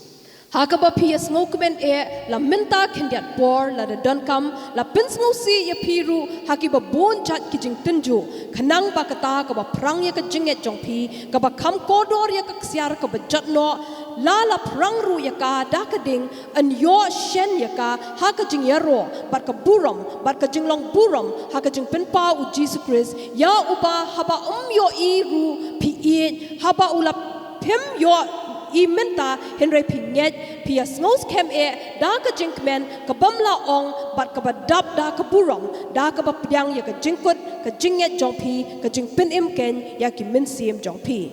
Ha kaba phi ïa sngewkmen eh, la mynta khyndiat por, lada donkam, la pynsngewsih ïa phi ruh ha kiba bun jait ki jingtynjuh, khnang ba kata kaba phrang ïa ka jingngeit jong phi, kaba kham kordor ïa ka ksiar kaba jot noh, la la phrang ruh ïa ka da ka ding, yn ïoh shen ïa ka ha ka jingïaroh bad ka burom bad ka jinglong burom ha ka jingpynpaw u Jisu Khrist, ïa uba haba ym ïohi ruh phi ïeit, haba u la phim ïohi mynta hynrei phi ngeit, phi ïa sngewskhem eh da ka jingkmen ka bym la ong bad kaba dap da ka burom, da kaba pdiang ïa ka jingkut ka jingngeit jong phi, ka jingpynim keiñ ïa ki mynsiem jong phi.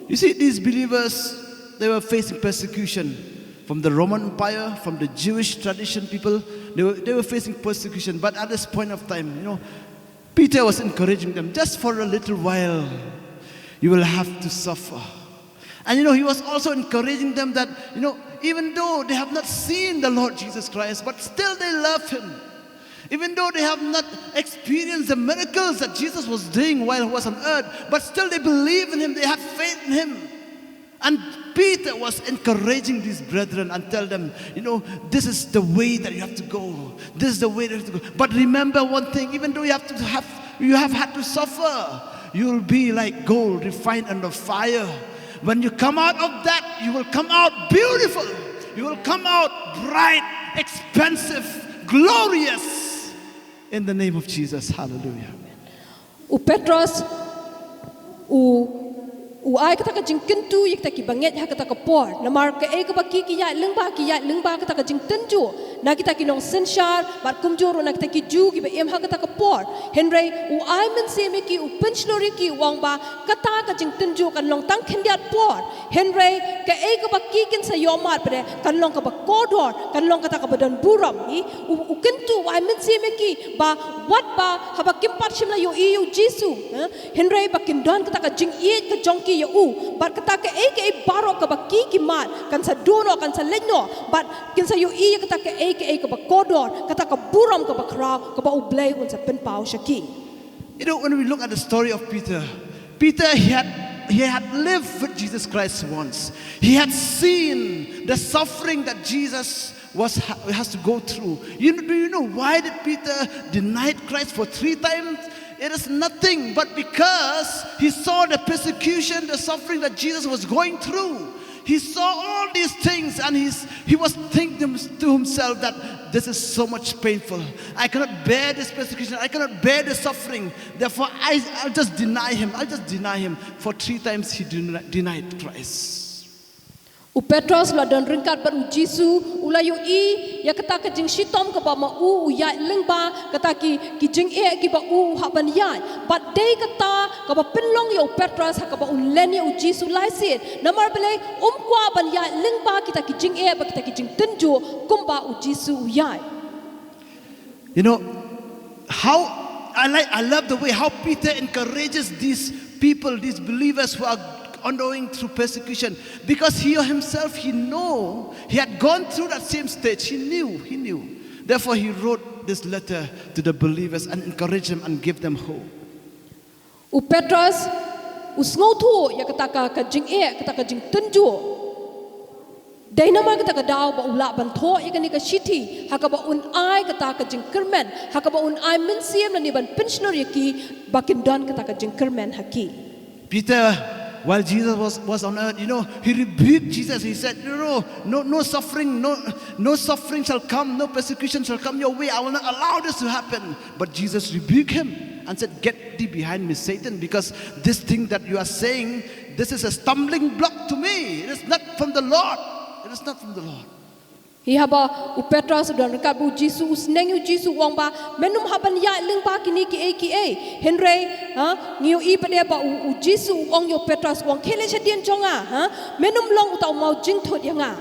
You see, these believers, they were facing persecution from the Roman Empire, from the Jewish tradition people. They were, they were facing persecution. But at this point of time, you know, Peter was encouraging them, "Just for a little while, you will have to suffer." And you know, he was also encouraging them that, you know, even though they have not seen the Lord Jesus Christ, but still they love him. Even though they have not experienced the miracles that Jesus was doing while he was on earth, but still they believe in him, they have faith in him. And Peter was encouraging these brethren and tell them, you know, "This is the way that you have to go. This is the way that you have to go. But remember one thing, even though you have to have, you have had to suffer, you will be like gold refined under fire. When you come out of that, you will come out beautiful. You will come out bright, expensive, glorious." In the name of Jesus. Hallelujah. U Petros u U ai kata ka jingkyntu ïa kita ki bangeit ha kata ka por. Namar kaei kaba ki ki ïaid lyngba, ki ïaid lyngba kata ka jingtynjuh na kita ki nongsynshar, bad kumjuh ruh na kita ki Jiw kiba im ha kata ka por. Hynrei u ai mynsiem ïa ki, u pynshlur ïa ki, u ong ba kata ka jingtynjuh kan long tang khyndiat por. Hynrei kaei kaba ki kin sa ïoh mad pat de kan long kaba kordor, kan long kata kaba don burom. Hi, u, u kyntu, u ai mynsiem ïa ki ba wat ba haba kim pat shym la ïohi ïa u Jisu, eh, hynrei ba kin don kata ka jingïeit ka jong ki ïa u, bad kata kaei kaei baroh kaba ki ki mad kan sa duh noh, kan sa leit noh, bad kin sa ïohi ïa kata kaei kaei kaba kordor, kata ka burom kaba khraw kaba U Blei un sa pynpaw sha ki. You know, when we look at the story of Peter, Peter, he had, he had lived with Jesus Christ once. He had seen the suffering that Jesus was, has to go through. You know, do you know why did Peter denied Christ for three times? It is nothing but because he saw the persecution, the suffering that Jesus was going through. He saw all these things and he's, he was thinking to himself that this is so much painful. I cannot bear this persecution. I cannot bear this suffering. Therefore, I, I'll just deny him. I'll just deny him. For three times he den- denied Christ. U Petros u la don ryngkat bad u Jisu, u la ïohi ïa kata ka jingshitom kaba ma u u ïaid lyngba, kata ki, ki jingeh kiba u u hap ban ïaid. Bad dei kata kaba pynlong ïa u Petros ha kaba un len ïa u Jisu lai sien. Namar balei? Um kwah ban ïaid lyngba kita ki jingeh bad kita ki jingtynjuh kumba u Jisu u ïaid. You know, how I like, I love the way how Peter encourages these people, these believers who are undergoing through persecution, because he himself, he know, he had gone through that same stage. He knew, he knew. Therefore, he wrote this letter to the believers and encouraged them and gave them hope. U Petros u sngewthuh ïa kata ka, ka jingeh, kata ka jingtynjuh. Dei namar kata ka daw ba u lah ban thoh ïa kane ka shithi, ha kaba un ai kata ka jingkyrmen, ha kaba un ai mynsiem lane ban pynshlur ïa ki ba kin don kata ka jingkyrmen ha ki. Peter, while Jesus was, was on earth, you know, he rebuked Jesus. He said, no, no, no, no suffering, no, no suffering shall come, no persecution shall come your way. I will not allow this to happen. But Jesus rebuked him and said, get thee behind me, Satan, because this thing that you are saying, this is a stumbling block to me. It is not from the Lord. It is not from the Lord. Hi haba u Petros u don ryngkat bad u Jisu, u sneng ïa u Jisu, u ong ba men ym hap ban ïaid lyngba kine kiei kiei. Hynrei, ha, ngi ïohi pat de ba u, u Jisu u ong ïa u Petros, u ong khie leit shadien jong nga, ha, men ym long uta u maw jingthut ïa nga.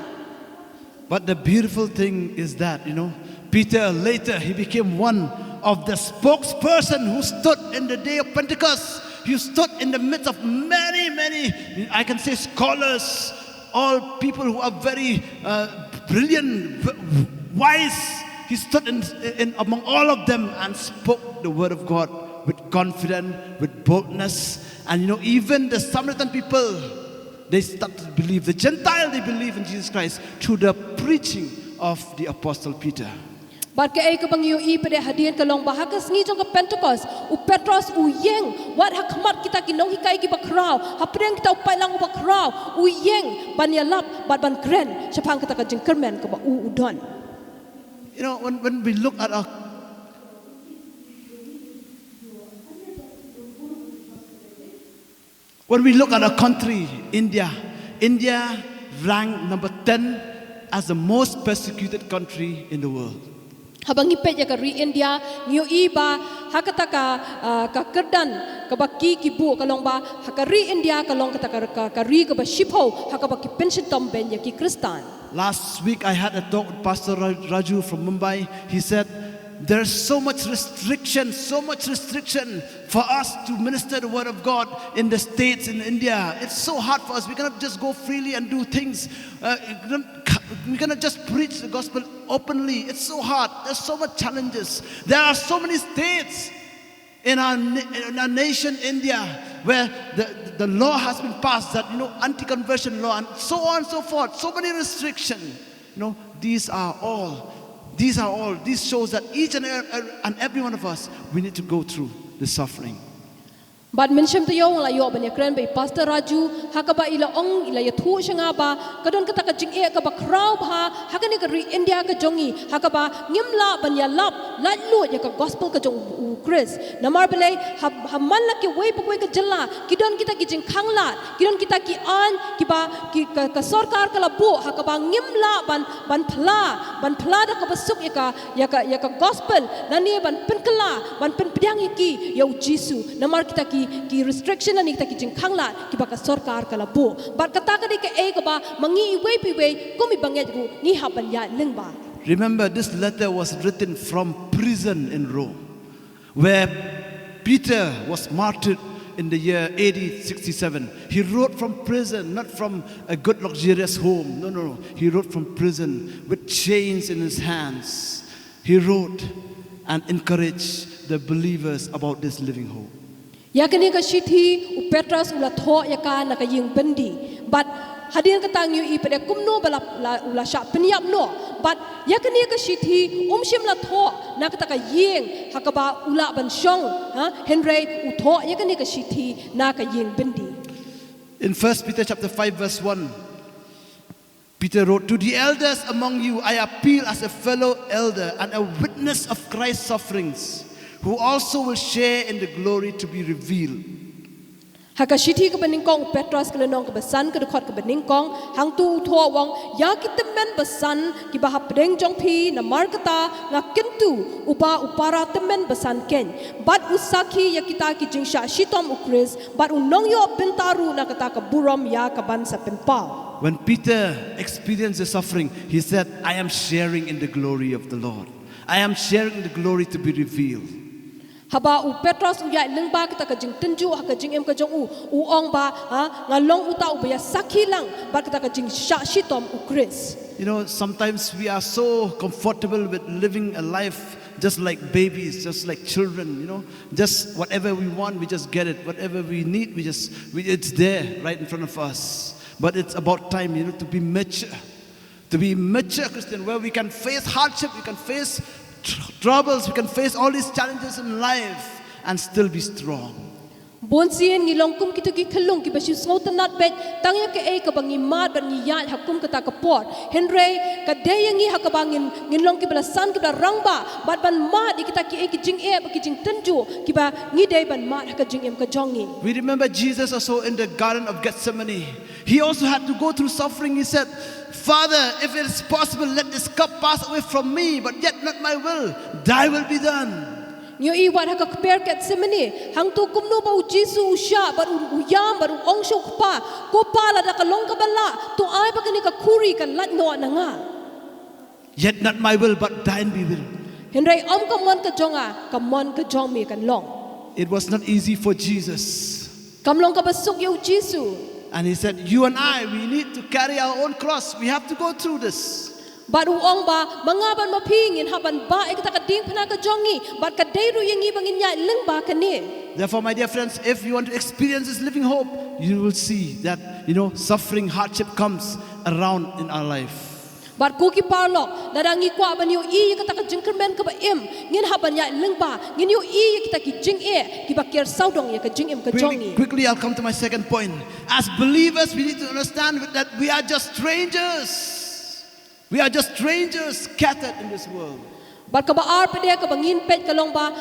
But the beautiful thing is that, you know, Peter later he became one of the spokesperson who stood in the day of Pentecost. He stood in the midst of many, many, I can say, scholars, all people who are very uh, brilliant, w- wise. He stood in, in among all of them and spoke the word of God with confidence, with boldness. And you know, even the Samaritan people, they start to believe. The Gentile, they believe in Jesus Christ through the preaching of the Apostle Peter. Bad kaei kaba ngi ïohi pat de hadien ka long ba ha ka sngi jong ka Pentecost, u Petros u ïeng, wat ha khmat kita ki nonghikai kiba khraw, hapdeng kita u paidlang uba khraw, u ïeng ban ïalap bad ban kren shaphang kata ka jingkyrmen kaba u u don. You know, when, when we look at our When we look at our country, India, India ranked number ten as the most persecuted country in the world. Haba ngi peit ïa ka ri India, ngi ïohi ba ha kata ka, ah, ka kyrdan kaba ki ki buh ka long ba ha ka ri India ka long kata ka, ka, ka ri kaba shiphew ha kaba ki pynshitom bein ïa ki Khristan. Last week I had a talk with Pastor Ra- Raju from Mumbai. He said, there's so much restriction, so much restriction for us to minister the word of God in the States, in India. It's so hard for us. We cannot just go freely and do things. Uh, we cannot just preach the gospel openly. It's so hard. There's so much challenges. There are so many states in our, in our nation, India, where the, the law has been passed that, you know, anti-conversion law and so on and so forth. So many restrictions. You know, these are all, these are all, this shows that each and, ev- and every one of us, we need to go through the suffering. Bad mynshem taïew nga la ïoh ban ïakren bad i Pastor Raju, ha kaba i la ong, i la ïathuh sha nga ba ka don kata ka jingeh kaba khraw bha ha kane ka ri India ka jong ngi, ha kaba ngim lah ban ïalap laitluid ïa ka gospel ka jong u Khrist. Namar balei? Ha, ha man la kiwei pa kiwei ka jylla ki don kita ki jingkhanglad, ki don kita ki aiñ kiba ki, ka, ka sorkar ka la buh, ha kaba ngim lah ban, ban phla, ban phla da kaba suk ïa ka, ïa ka, ïa ka gospel, lane ban pynkylla, ban pynpdiang ïa ki ïa u Jisu. Namar kita ki, ki restriction lane kita ki jingkhanglad kiba ka sorkar ka la buh. Bad kata ka dei kaei kaba ma ngi iwei pa iwei kum i bangeit ruh ngi hap ban ïaid lyngba. Remember, this letter was written from prison in Rome, where Peter was martyred in the year A D sixty-seven. He wrote from prison, not from a good luxurious home. No, no, no. He wrote from prison with chains in his hands. He wrote and encouraged the believers about this living hope. Ïa kane ka shithi u Petros u la thoh ïa ka na ka ïing byndi. Bad hadien kata ngi ïohi pat kumno ba la, la, u la shah pynïap noh. Bad ïa kane ka shithi um shym la thoh na kata ka ïing ha kaba u lah ban shong, ha, hynrei u thoh ïa kane ka shithi na ka ïing byndi. In First Peter chapter five verse one, Peter wrote, "To the elders among you, I appeal as a fellow elder and a witness of Christ's sufferings, who also will share in the glory to be revealed." Ha ka shithi kaba nyngkong u Petros ka lynnong kaba san ka dkhot kaba nyngkong, hangto u thoh u ong, ïa ki tymmen basan kiba hapdeng jong phi, namar kata nga kyntu uba u para tymmen basan keiñ, bad u sakhi ïa kita ki jingshah shitom u Khrist, bad u nongïoh bynta ruh na kata ka burom ïa kaban sa pynpaw. When Peter experienced the suffering, he said, "I am sharing in the glory of the Lord. I am sharing the glory to be revealed." Haba u Petros u ïaid lyngba kata ka jingtynjuh ha ka jingim ka jong u, u ong ba, ha, nga long uta uba ïa sakhi lang bad kata ka jingshah shitom u Khrist. You know, sometimes we are so comfortable with living a life just like babies, just like children, you know, just whatever we want, we just get it. Whatever we need, we just, we, it's there right in front of us. But it's about time, you know, to be mature. To be mature Christian, where we can face hardship, we can face tr-, troubles, we can face all these challenges in life and still be strong. Bun sien ngi long kum kito ki khyllung kiba shu sngewtynnad beit tang ïa kaei kaba ngi mad bad ngi ïaid ha kum kata ka por. Hynrei ka dei ïa ngi ha kaba ngin, ngin long kiba la san kiba la rangbah bad ban mad ïa kita kiei ki jingeh bad ki jingtynjuh kiba ngi dei ban mad ha ka jingim ka jong ngi. We remember Jesus also in the Garden of Gethsemane. He also had to go through suffering. He said, "Father, if it is possible, let this cup pass away from me, but yet not my will, thy will be done." Ngi ïohi wat ha ka kper Gethsemane, hangto kumno ba u Jisu u shah bad u, u ïam bad u ong sha u Kpa, ko Pa, lada ka long kaba lah, to ai ba kane ka khuri kan lait noh na nga. Yet not my will, but thine be will. Hynrei ym ka mon ka jong nga, ka mon ka jong me kan long. It was not easy for Jesus. Kam long kaba suk ïa u Jisu. And he said, "You and I, we need to carry our own cross. We have to go through this." Bad u ong ba, ma nga bad ma phi ngin hap ban bah ïa kata ka diengphna ka jong ngi, bad ka dei ruh ïa ngi ba ngin ïaid lyngba kane. Therefore, my dear friends, if you want to experience this living hope, you will see that, you know, suffering, hardship comes around in our life. Bad ko ki paralok, lada ngi kwah ban ïohi ïa kata ka jingkyrmen kaba im, ngin hap ban ïaid lyngba, ngin ïohi ïa kita ki jingeh kiba ker sawdong ïa ka jingim ka jong ngi. Quickly, quickly, I'll come to my second point. As believers, we need to understand that we are just strangers. We are just strangers scattered in this world. Bad kaba ar pat de kaba ngin peit ka long ba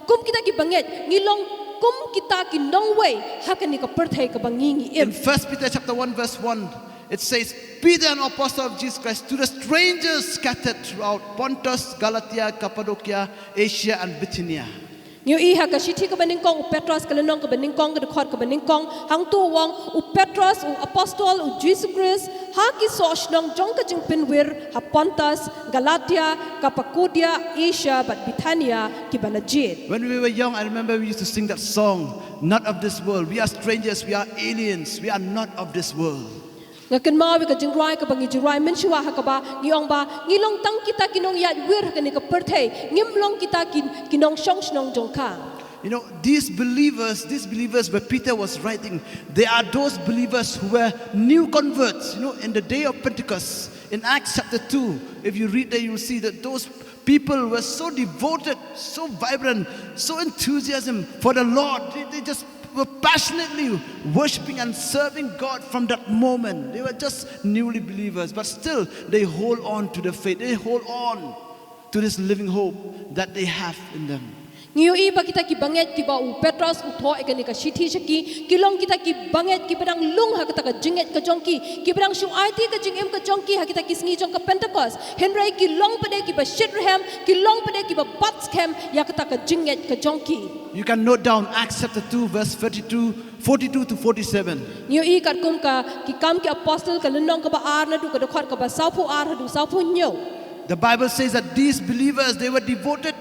kum kita ki bangeit ngi long kum kita ki nongwei ha kane ka pyrthei kaba ngi ngi im. In First Peter chapter one verse one, it says, "Peter, an apostle of Jesus Christ, to the strangers scattered throughout Pontus, Galatia, Cappadocia, Asia, and Bithynia." Ngi ïohi ha ka shithi kaba nyngkong u Petros ka lynnong kaba nyngkong ka dkhot kaba nyngkong, hangto u ong u Petros u apostol u Jisu Khrist ha ki soh shnong jong ka jingpynwir ha Pontus, Galatia, Cappadocia, Asia bad Bithynia kiba la jied. When we were young, I remember we used to sing that song, "Not of this world. We are strangers, we are aliens, we are not of this world." Nga kynmaw ïa ka jingrwai kaba ngi ju rwai mynshuwa ha kaba ngi ong ba ngi long tang kita ki nongïaid wir ha kane ka pyrthei, ngim long kita ki, ki nongshong shnong jong ka. You know, these believers, these believers where Peter was writing, they are those believers who were new converts, you know, in the day of Pentecost. In Acts chapter two, if you read there, you will see that those people were so devoted, so vibrant, so enthusiasm for the Lord. They, they just were passionately worshiping and serving God from that moment. They were just newly believers, but still they hold on to the faith. They hold on to this living hope that they have in them. Ngi ïohi ba kita ki bangeit kiba u Petros u thoh ïa kane ka shithi sha ki, ki long kita ki bangeit kiba dang lung ha kata ka jingngeit ka jong ki, kiba dang shu aiti ka jingim ka jong ki ha kita ki sngi jong ka Pentecost. Hynrei ki long pat de kiba shitrhem, ki long pat de kiba bat skhem ïa kata ka jingngeit ka jong ki. You can note down Acts chapter two, verse thirty-two, forty-two to forty-seven. Ngi ïohi katkum ka Ki Kam ki Apostol ka lynnong kaba ar naduh ka dkhot kaba sawphew ar haduh sawphew hynñiew. The Bible says that these believers, they were devoted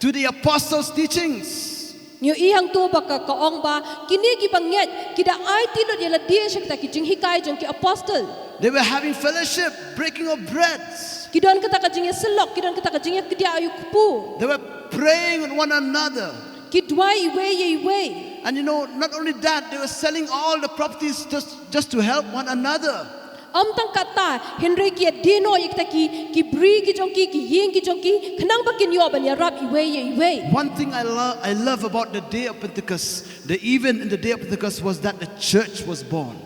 to the apostles' teachings. Ngi ïohi hangto ba ka, ka ong ba kine ki bangeit ki da aiti lut ïa lade sha kita ki jinghikai jong ki apostol. They were having fellowship, breaking of breads. Ki don kata ka jingïasyllok, ki don kata ka jingïakdiah ïa u kpu. They were praying with one another. Ki duwai iwei ïa iwei. And you know, not only that, they were selling all the properties just, just to help one another. Ym tang kata, hynrei ki ïa die noh ïa kita ki, ki bri ki jong ki, ki ïing ki jong ki, khnang ba kin ïoh ban ïarap iwei ïa iwei. One thing I, lo- I love about the day of Pentecost, the event in the day of Pentecost, was that the church was born.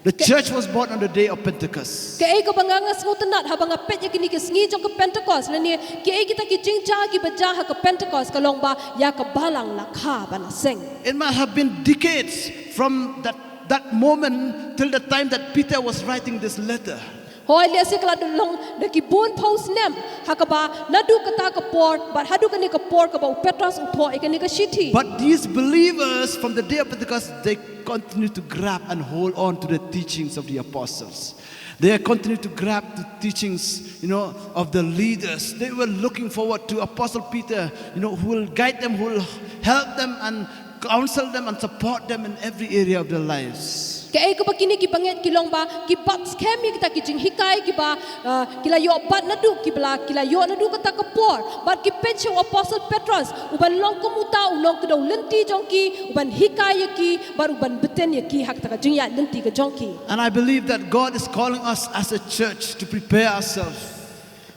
The church was born on the day of Pentecost. Kaei kaba nga, nga sngewtynnat haba nga peit ïa kine ki sngi jong ka Pentecost, lane kaei kita ki jingjia kiba jia ha ka Pentecost, ka long ba ïa ka balang la kha ba la seng. It might have been decades from that, that moment till the time that Peter was writing this letter. Hooid, lehse ka la dang long da ki bun phew snem ha kaba naduh kata ka por bad haduh kane ka por kaba u Petros u thoh ïa kane ka shithi. But these believers from the day of Pentecost, they continue to grab and hold on to the teachings of the apostles. They continue to grab the teachings, you know, of the leaders. They were looking forward to Apostle Peter, you know, who will guide them, who will help them and counsel them and support them in every area of their lives. Kaei kaba kine ki bangeit ki long ba ki bat skhem ïa kita ki jinghikai kiba, ah, ki la ïoh bat naduh, kiba la, ki la ïoh naduh kata ka por. Bad ki peit sha u Apostle Petros, uban long kum uta u nongkdew lynti jong ki, uban hikai ïa ki, bad uban bteng ïa ki ha kata ka jingïaid lynti ka jong ki. And I believe that God is calling us as a church to prepare ourselves.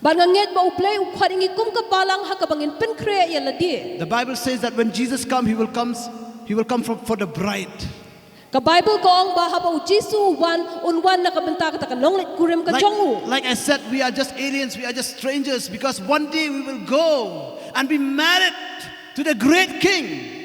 Bad nga ngeit ba U Blei u khot ïa ngi kum ka balang ha kaba ngin pynkhreh ïa lade. The Bible says that when Jesus comes, he will comes, he will come from, for the bride. Ka Baibl ka ong ba haba U Jisu u wan, un wan na ka bynta kata ka nongleit kurim ka jong u. Like I said, we are just aliens, we are just strangers, because one day we will go and be married to the great king.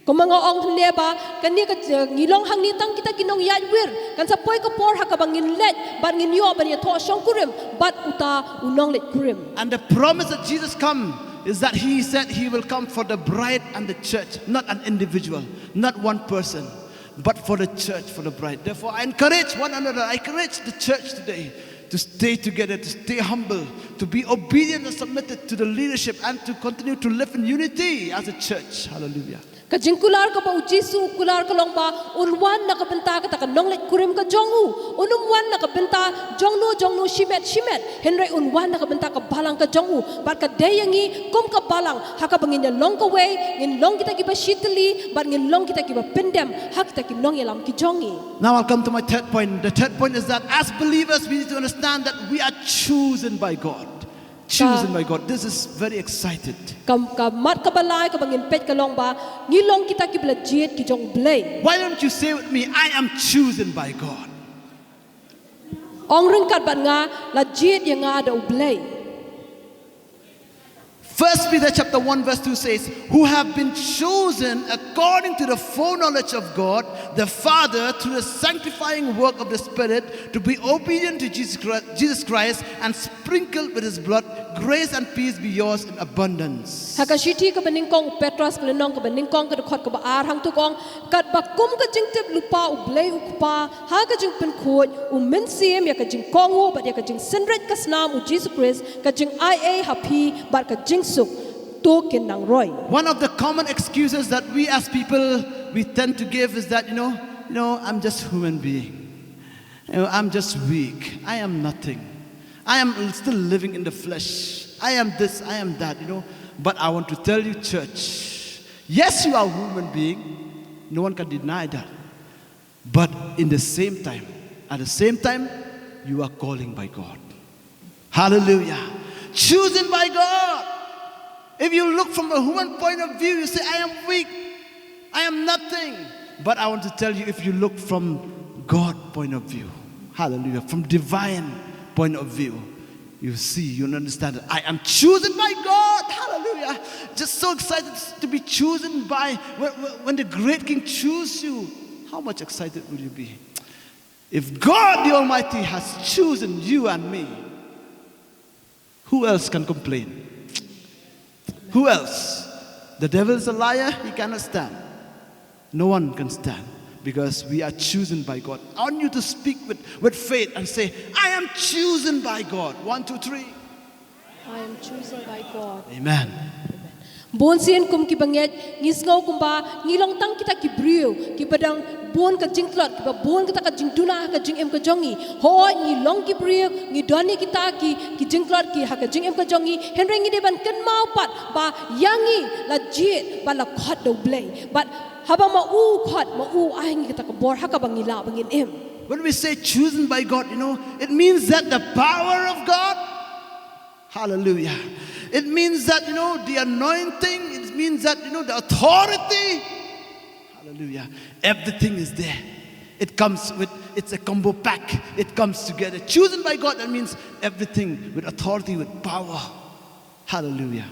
Kumba nga ong hynne ba, kane ka, eh, ngi long hangne tang kita ki nongïaid wir, kan sa poi ka por ha kaba ngin leit bad ngin ïoh ban ïathoh shongkurim bad uta u nongleit kurim. And the promise that Jesus come is that he said he will come for the bride and the church, not an individual, not one person, but for the church, for the bride. Therefore, I encourage one another, I encourage the church today to stay together, to stay humble, to be obedient and submitted to the leadership, and to continue to live in unity as a church. Hallelujah. Ka jingkular kaba U Jisu u kular ka long ba un wan na ka bynta kata ka nongleit kurim ka jong u. Un ym wan na ka bynta jongno jongno shimet shimet, hynrei un wan na ka bynta ka balang ka jong u. Bad ka dei ïa ngi kum ka balang ha kaba ngin ïa long kawei, ngin long kita kiba shitylli bad ngin long kita kiba pyndem ha kita ki nongïalam ki jong ngi. Now I'll come to my third point. The third point is that as believers, we need to understand that we are chosen by God. Chosen by God. This is very excited. Ka, ka mat kaba lai kaba ngin peit ka long ba ngi long kita kiba la jied ki jong U Blei. Why don't you say with me, "I am chosen by God"? Ong ryngkat bad nga, la jied ïa nga da U Blei. First Peter chapter one verse two says, "Who have been chosen according to the foreknowledge of God the Father through the sanctifying work of the Spirit, to be obedient to Jesus Christ, Jesus Christ and sprinkled with his blood, grace and peace be yours in abundance." Ha ka shithi kaba nyngkong u Petros, ka lynnong kaba nyngkong, ka dkhot kaba ar, hangto ka ong, katba kum ka jingtip lypa U Blei U Kpa ha ka jingpynkhuid, u Mynsiem, ïa ka jingkohnguh bad ïa ka jingsynrit ka snam U Jisu Khrist, ka jingai ei ha phi bad ka jingsuk, to kin nang roi. One of the common excuses that we as people, we tend to give is that, you know, you know, "I'm just human being. You know, I'm just weak. I am nothing. I am still living in the flesh. I am this, I am that, you know." But I want to tell you, church, yes, you are a human being. No one can deny that. But in the same time, at the same time, you are calling by God. Hallelujah. Chosen by God. If you look from a human point of view, you say, "I am weak." I am nothing. But I want to tell you, if you look from God point of view, hallelujah, from divine point of view, you see, you understand that I am chosen by God. Hallelujah. Just so excited to be chosen by, when, when when the great king choose you, how much excited will you be? If God the Almighty has chosen you and me, who else can complain? Who else? The devil is a liar, he cannot stand. No one can stand because we are chosen by God. I want you to speak with, with faith and say, I am chosen by God. One, two, three. I am chosen by God. Amen. Bun sien kum ki bangeit, ngi sngew kumba ngi long tang kita ki briew kiba dang bun ka jingtlot, kiba bun kata ka jingduna ha ka jingim ka jong ngi. Hooid, ngi long ki briew, ngi don ïa kita ki, ki jingtlot ki ha ka jingim ka jong ngi. Hynrei ngi dei ban kynmaw pat ba ïa ngi la jied bad la khot da U Blei. Bad haba ma u khot, ma u ai ngi kata ka bor ha kaba ngi lah ba ngin im. When we say chosen by God, you know, it means that the power of God, hallelujah. It means that, you know, the anointing, it means that, you know, the authority, hallelujah. Everything is there. It comes with, it's a combo pack. It comes together. Chosen by God, that means everything with authority, with power. Hallelujah.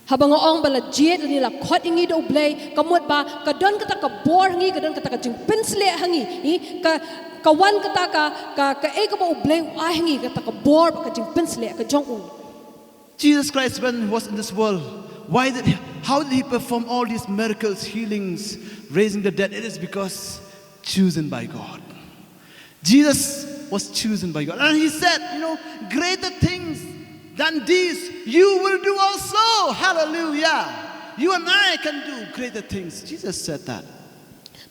Haba nga ong ba la jied lane la khot ïa ngi da U Blei, ka mut ba ka don kata ka bor ha ngi, ka don kata ka jingpynsleh ha ngi. Hi, ka, ka wan kata ka, ka, kaei kaba U Blei u ai ha ngi, kata ka bor bad ka jingpynsleh ka jong u. Jesus Christ, when he was in this world, why did he, how did he perform all these miracles, healings, raising the dead? It is because chosen by God. Jesus was chosen by God. And he said, you know, greater things than these you will do also. Hallelujah. You and I can do greater things. Jesus said that.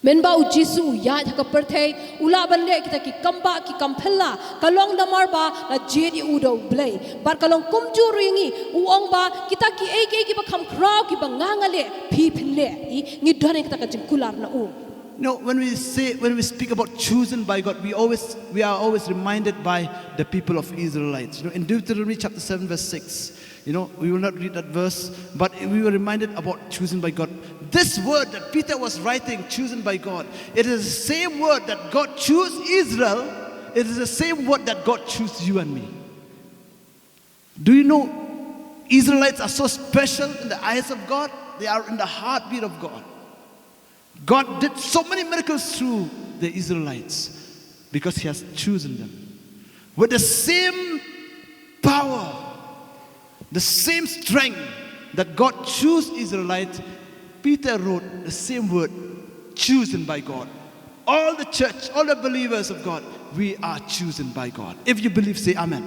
Mynba u Jisu u ïaid ha ka pyrthei, u lah ban leh kita ki kambah ki kamphylla, ka long namar ba la jied ïa u da U Blei. Bad ka long kumjuh ruh ïa ngi, u ong ba kita kiei kiei kiba kham khraw kiba nga nga leh, phi phin leh. Hi, ngi don ïa kata ka jingkular na u. You know, when we say, when we speak about chosen by God, we always, we are always reminded by the people of Israelites. You know, in Deuteronomy chapter seven, verse six, you know, we will not read that verse, but we were reminded about chosen by God. This word that Peter was writing, chosen by God, it is the same word that God chose Israel. It is the same word that God chose you and me. Do you know Israelites are so special in the eyes of God? They are in the heartbeat of God. God did so many miracles through the Israelites because He has chosen them. With the same power, the same strength that God chose Israelites, Peter wrote the same word, chosen by God. All the church, all the believers of God, we are chosen by God. If you believe, say amen.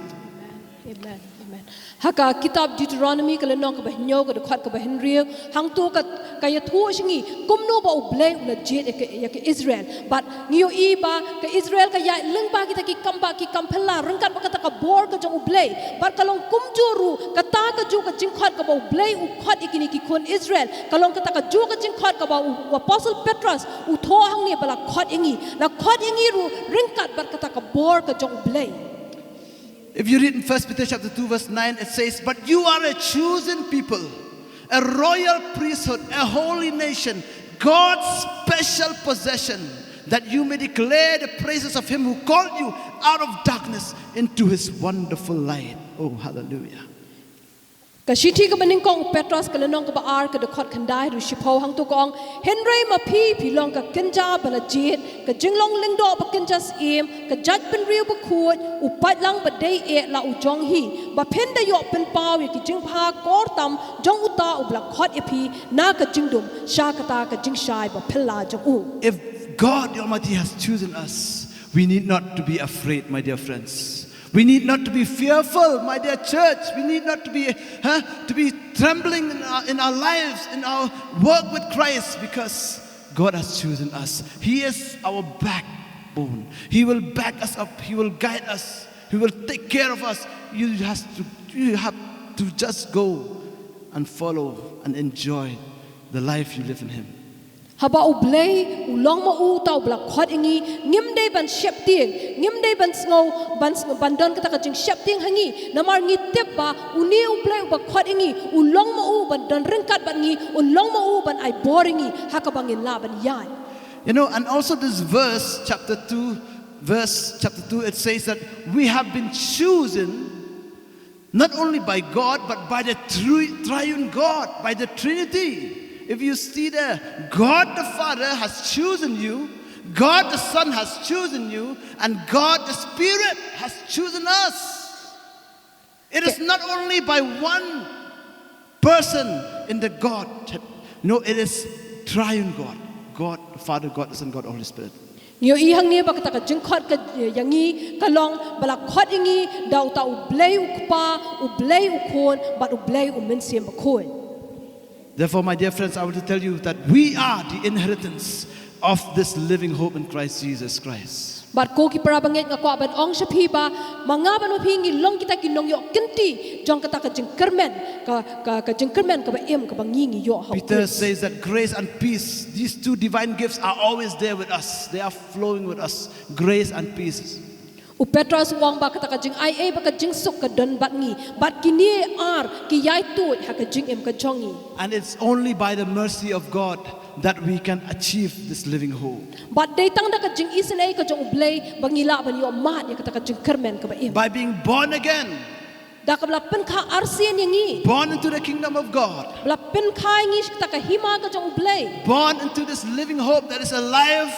Amen. Amen. Ha ka kitab Deuteronomy ka lynnong kaba hynñiew ka dkhot kaba hynriew, hangto ka, ka ïathuh sha ngi kumno ba U Blei u la jied ïa ka, ïa ka Israel. Bad ngi ïohi ba ka Israel ka ïaid lyngba kita ki kambah ki kamphylla ryngkat bad kata ka bor ka jong U Blei. Bad ka long kumjuh ruh kata kajuh ka jingkhot kaba U Blei u khot ïa kine ki khun Israel. Ka long kata kajuh ka jingkhot kaba u, u Apostle Petros u thoh hangne ba la khot ïa ngi. La khot ïa ngi ruh ryngkat bad kata ka bor ka jong U Blei. If you read in First Peter chapter two, verse nine, it says, but you are a chosen people, a royal priesthood, a holy nation, God's special possession, that you may declare the praises of Him who called you out of darkness into His wonderful light. Oh, hallelujah. Ka shithi kaba nyngkong u Petros ka lynnong kaba ar ka dkhot khyndai haduh shiphew, hangto ka ong, hynrei ma phi phi long ka kynja ba la jied, ka jinglong lyngdoh ba kynja syiem, ka jaitbynriew bakhuid, u paidlang ba dei eh la u jong Hi, ba phin da ïoh pynpaw ïa ki jingbha kor tam jong uta uba la khot ïa phi na ka jingdum sha kata ka jingshai baphylla jong u. If God the Almighty has chosen us, we need not to be afraid, my dear friends. We need not to be fearful, my dear church. We need not to be, huh, to be trembling in our, in our lives, in our work with Christ, because God has chosen us. He is our backbone. He will back us up. He will guide us. He will take care of us. You has to, you have to just go and follow and enjoy the life you live in Him. Haba U Blei u long ma u uta uba la khot ïa ngi, ngim dei ban sheptieng, ngim dei ban sngew, ban sngew, ban don kata ka jingsheptieng ha ngi. Namar ngi tip ba une U Blei uba khot ïa ngi u long ma u ban don ryngkat bad ngi, u long ma u ban ai bor ïa ngi ha kaba ngin lah ban ïaid. You know, and also this verse, chapter two, verse chapter two, it says that we have been chosen not only by God, but by the tri- triune God, by the Trinity. If you see there, God the Father has chosen you, God the Son has chosen you, and God the Spirit has chosen us. It is not only by one person in the God. No, it is triune God. God the Father, God the Son, God the Holy Spirit. Ngi ïohi hangne ba kata ka jingkhot ka ïa ngi ka long ba la khot ïa ngi da uta U Blei U Kpa, U Blei U Khun, bad U Blei U Mynsiem Bakhuid. Therefore, my dear friends, I want to tell you that we are the inheritance of this living hope in Christ Jesus Christ. Bad ko ki para bangeit, nga kwah ban ong sha phi ba ma nga bad ma phi ngi long kita ki nongïoh kynti jong kata ka jingkyrmen, ka, ka, ka jingkyrmen kaba im kaba ngi ngi ïoh ha U Khrist. Peter says that grace and peace, these two divine gifts are always there with us. They are flowing with us. Grace and peace. U Petros u ong ba kata ka jingaiei bad ka jingsuk ka don bad ngi, bad kine ar ki ïaituid ha ka jingim ka jong ngi. And it's only by the mercy of God that we can achieve this living hope. Bad dei tang da ka jingisynei ka jong U Blei ba ngi lah ban ïoh mad ïa kata ka jingkyrmen kaba im. By being born again, da kaba la pynkha arsien ïa ngi, born into the kingdom of God, ba la pynkha ïa ngi sha kata ka hima ka jong U Blei, born into this living hope that is alive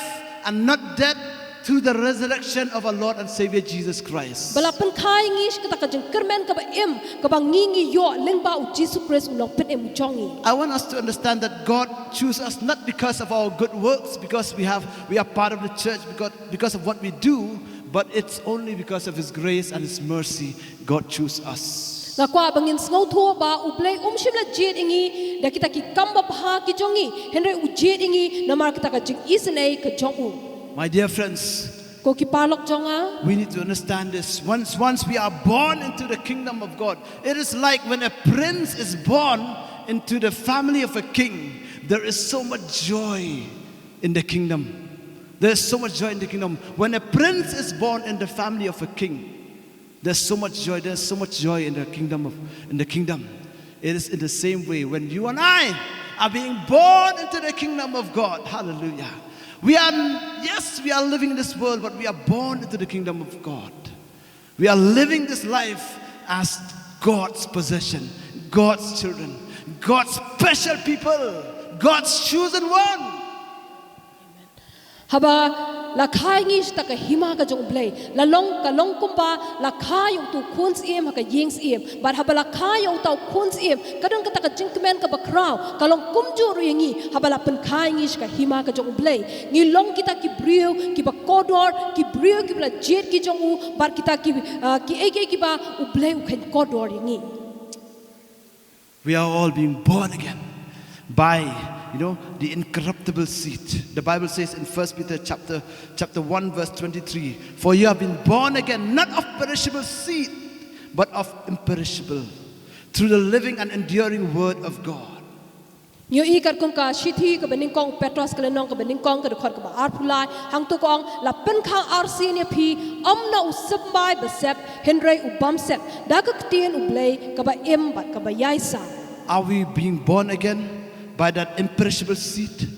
and not dead through the resurrection of our Lord and Savior Jesus Christ. Ba la pynkha ïa ngi sha kata ka jingkyrmen kaba im kaba ngi ngi ïoh lyngba U Jisu Khrist U Nongpynim jong ngi. I want us to understand that God choose us not because of our good works, because we have we are part of the church, because because of what we do, but it's only because of His grace and His mercy God choose us. Nga kwah ba ngin sngewthuh ba U Blei um shym la jied ïa ngi da kita ki kam babha ki jong ngi, hynrei U jied ïa ngi namar kata ka jingisynei ka jong U. My dear friends, ko ki paralok jong nga, we need to understand this. Once, once we are born into the kingdom of God, it is like when a prince is born into the family of a king, there is so much joy in the kingdom. There's so much joy in the kingdom. When a prince is born in the family of a king, there's so much joy. There's so much joy in the kingdom of in the kingdom. It is in the same way when you and I are being born into the kingdom of God. Hallelujah. We are, yes, we are living in this world, but we are born into the kingdom of God. We are living this life as God's possession, God's children, God's special people, God's chosen one. Haba la kha ïa ngi sha kata ka hima ka jong U Blei, la long, ka long kumba la kha ïa uto u khun syiem ha ka ïing syiem. Bad haba la kha ïa uto u khun syiem, ka don kata ka jingkmen kaba khraw, ka long kumjuh ruh ïa ngi haba la pynkha ïa ngi sha ka hima ka jong U Blei. Ngi long kita ki briew kiba kordor, ki briew kiba la jied ki jong U, bad kita ki, ah, kiei kiei kiba U Blei u kheiñ kordor ïa ngi. We are all being born again by, you know, the incorruptible seed. The Bible says in First Peter chapter, chapter one, verse twenty-three, "For you have been born again, not of perishable seed, but of imperishable, through the living and enduring word of God." Ngi ïohi katkum ka shithi kaba nyngkong Petros ka lynnong kaba nyngkong ka dkhot kaba arphew lai, hangto ka ong, la pynkha arsien ïa phi, ym na u symbai ba sep, hynrei u bym sep, da ka ktien U Blei kaba im bad kaba ïaisah. Are we being born again by that imperishable seed?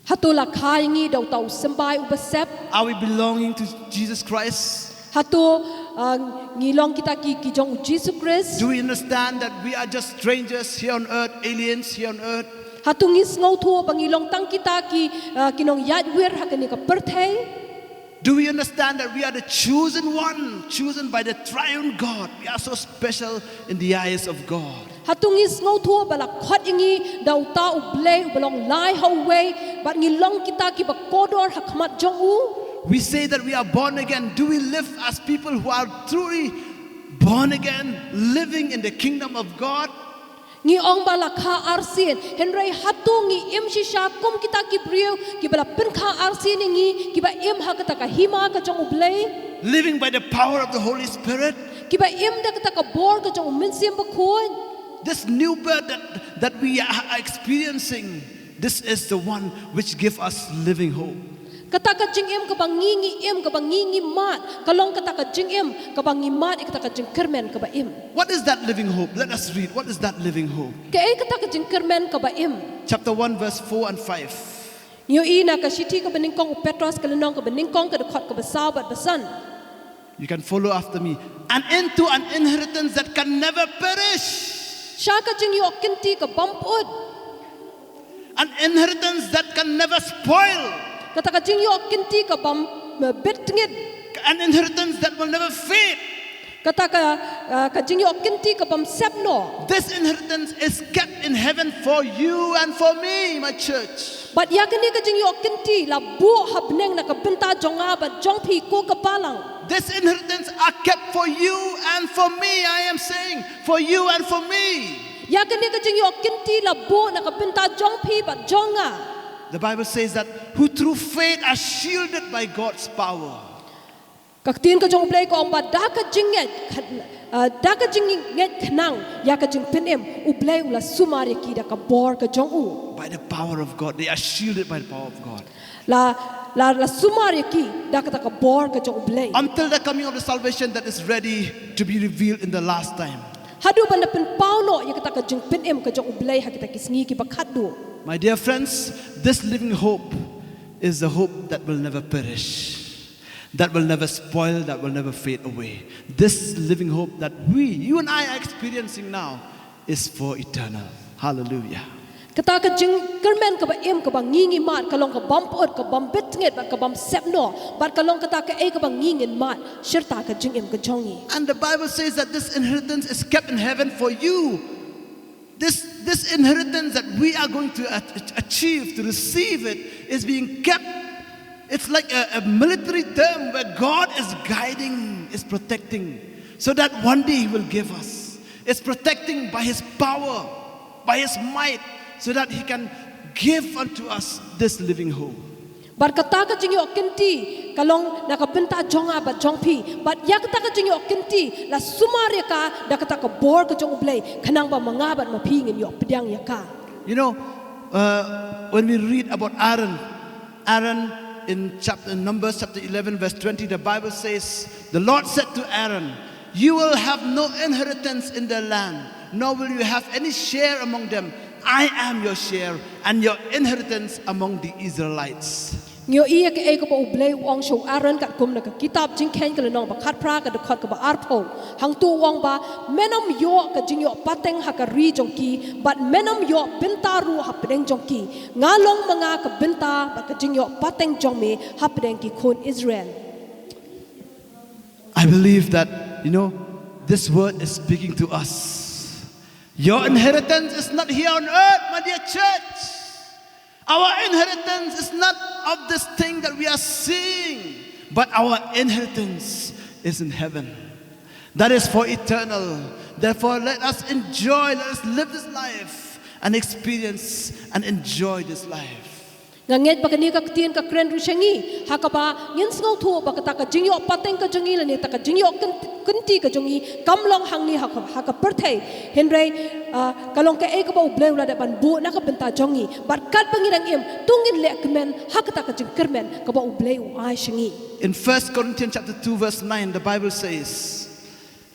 Hato la kha ïa ngi da uta u symbai uba sep? Are we belonging to Jesus Christ? Hato, uh, ngi long kita ki, ki jong U Jisu Khrist? Do we understand that we are just strangers here on earth, aliens here on earth? Hato ngi sngewthuh ba ngi long tang kita ki, uh, ki nongïaid wir ha kane ka pyrthei? Do we understand that we are the chosen one, chosen by the triune God? We are so special in the eyes of God. Hato ngi sngewthuh ba la khot ïa ngi da uta U Blei uba long lai ha uwei, bad ngi long kita kiba kordor ha khmat jong U? We say that we are born again. Do we live as people who are truly born again, living in the kingdom of God? Ngi ong ba la kha arsien, hynrei hato ngi im shisha kum kita ki briew kiba la pynkha arsien ïa ngi, kiba im ha kata ka hima ka jong U Blei? Living by the power of the Holy Spirit. Kiba im da kata ka bor ka jong U Mynsiem Bakhuid. This new birth that, that we are experiencing, This is the one which give us living hope. Kata ka jingim kaba ngi ngi im, kaba ngi ngi mad, ka long kata ka jingim kaba ngi mad ïa kata ka jingkyrmen kaba im. What is that living hope? Let us read. What is that living hope? Kaei kata ka jingkyrmen kaba im? Chapter one, verse four and five. Ngi ïohi na ka shithi kaba nyngkong u Petros, ka lynnong kaba nyngkong, ka dkhot kaba saw bad ba san. You can follow after me. And into an inheritance that can never perish. Sha ka jingïoh kynti ka bym pyut. An inheritance that can never spoil. Kata ka jingïoh kynti ka bym, eh, bit tngit. An inheritance that will never fade. Kata ka, ah, ka jingïoh kynti ka bym sep noh. This inheritance is kept in heaven for you and for me, my church. Bad ïa kane ka jingïoh kynti la buh ha bneng na ka bynta jong nga bad jong phi, ko ka balang. This inheritance are kept for you and for me. I am saying, for you and for me. Ïa kane ka jingïoh kynti la buh na ka bynta jong phi bad jong nga. The Bible says that who through faith are shielded by God's power. Ka ktien ka jong U Blei ka ong ba da ka jingngeit, ah, da ka jingngeit khnang ïa ka jingpynim, U Blei u la sumar ïa ki da ka bor ka jong u. By the power of God. They are shielded by the power of God. La, la, la sumar ïa ki da kata ka bor ka jong U Blei. Until the coming of the salvation that is ready to be revealed in the last time. Haduh ban da pynpaw noh ïa kata ka jingpynim ka jong U Blei ha kita ki sngi kiba khatduh. My dear friends, this living hope is the hope that will never perish, that will never spoil, that will never fade away. This living hope that we, you and I are experiencing now is for eternal. Hallelujah. Kata ka jingkyrmen kaba im kaba ngi ngi mad ka long ka bym pyut, ka bym bit tngit bad ka bym sep noh, bad ka long kata kaei kaba ngi ngin mad shirta ka jingim ka jong ngi. And the Bible says that this inheritance is kept in heaven for you. This, this inheritance that we are going to a- achieve, to receive it, is being kept. It's like a, a military term where God is guiding, is protecting, so that one day He will give us. It's protecting by His power, by His might, so that He can give unto us this living hope. Bad kata ka jingïoh kynti ka long na ka bynta jong nga bad jong phi. Bad ïa kata ka jingïoh kynti la sumar ïa ka da kata ka bor ka jong U Blei, khnang ba ma nga bad ma phi ngin ïoh pdiang ïa ka. You know, uh, when we read about Aaron, Aaron in chapter, in Numbers chapter eleven, verse twenty, the Bible says, the Lord said to Aaron, "You will have no inheritance in their land, nor will you have any share among them. I am your share and your inheritance among the Israelites." Ngi ïohi ïa kaei kaba U Blei u ong sha u Aaron katkum na ka kitab Jingkheiñ ka lynnong ba khatphra ka dkhot kaba arphew. Hangto u ong ba, men ym ïoh ka jingïoh pateng ha ka ri jong ki, bad men ym ïoh bynta ruh hapdeng jong ki. Nga long ma nga ka bynta bad ka jingïoh pateng jong me hapdeng ki khun Israel. I believe that, you know, this word is speaking to us. Your inheritance is not here on earth, my dear church. Our inheritance is not of this thing that we are seeing, but our inheritance is in heaven. That is for eternal. Therefore, let us enjoy, let us live this life and experience and enjoy this life. Nga ngeit ba kane ka ktien ka kren ruh sha ngi, ha kaba ngin sngewthuh ba kata ka jingïoh pateng ka jong ngi lane kata ka jingïoh kyn- kynti ka jong ngi kam long hangne ha ka, ha ka pyrthei. Hynrei, ah, ka long kaei kaba U Blei u la dep ban buh na ka bynta jong ngi. Bad katba ngi dang im, to ngin leh kmen ha kata ka jingkyrmen kaba U Blei u ai sha ngi. In First Corinthians chapter two, verse nine, the Bible says,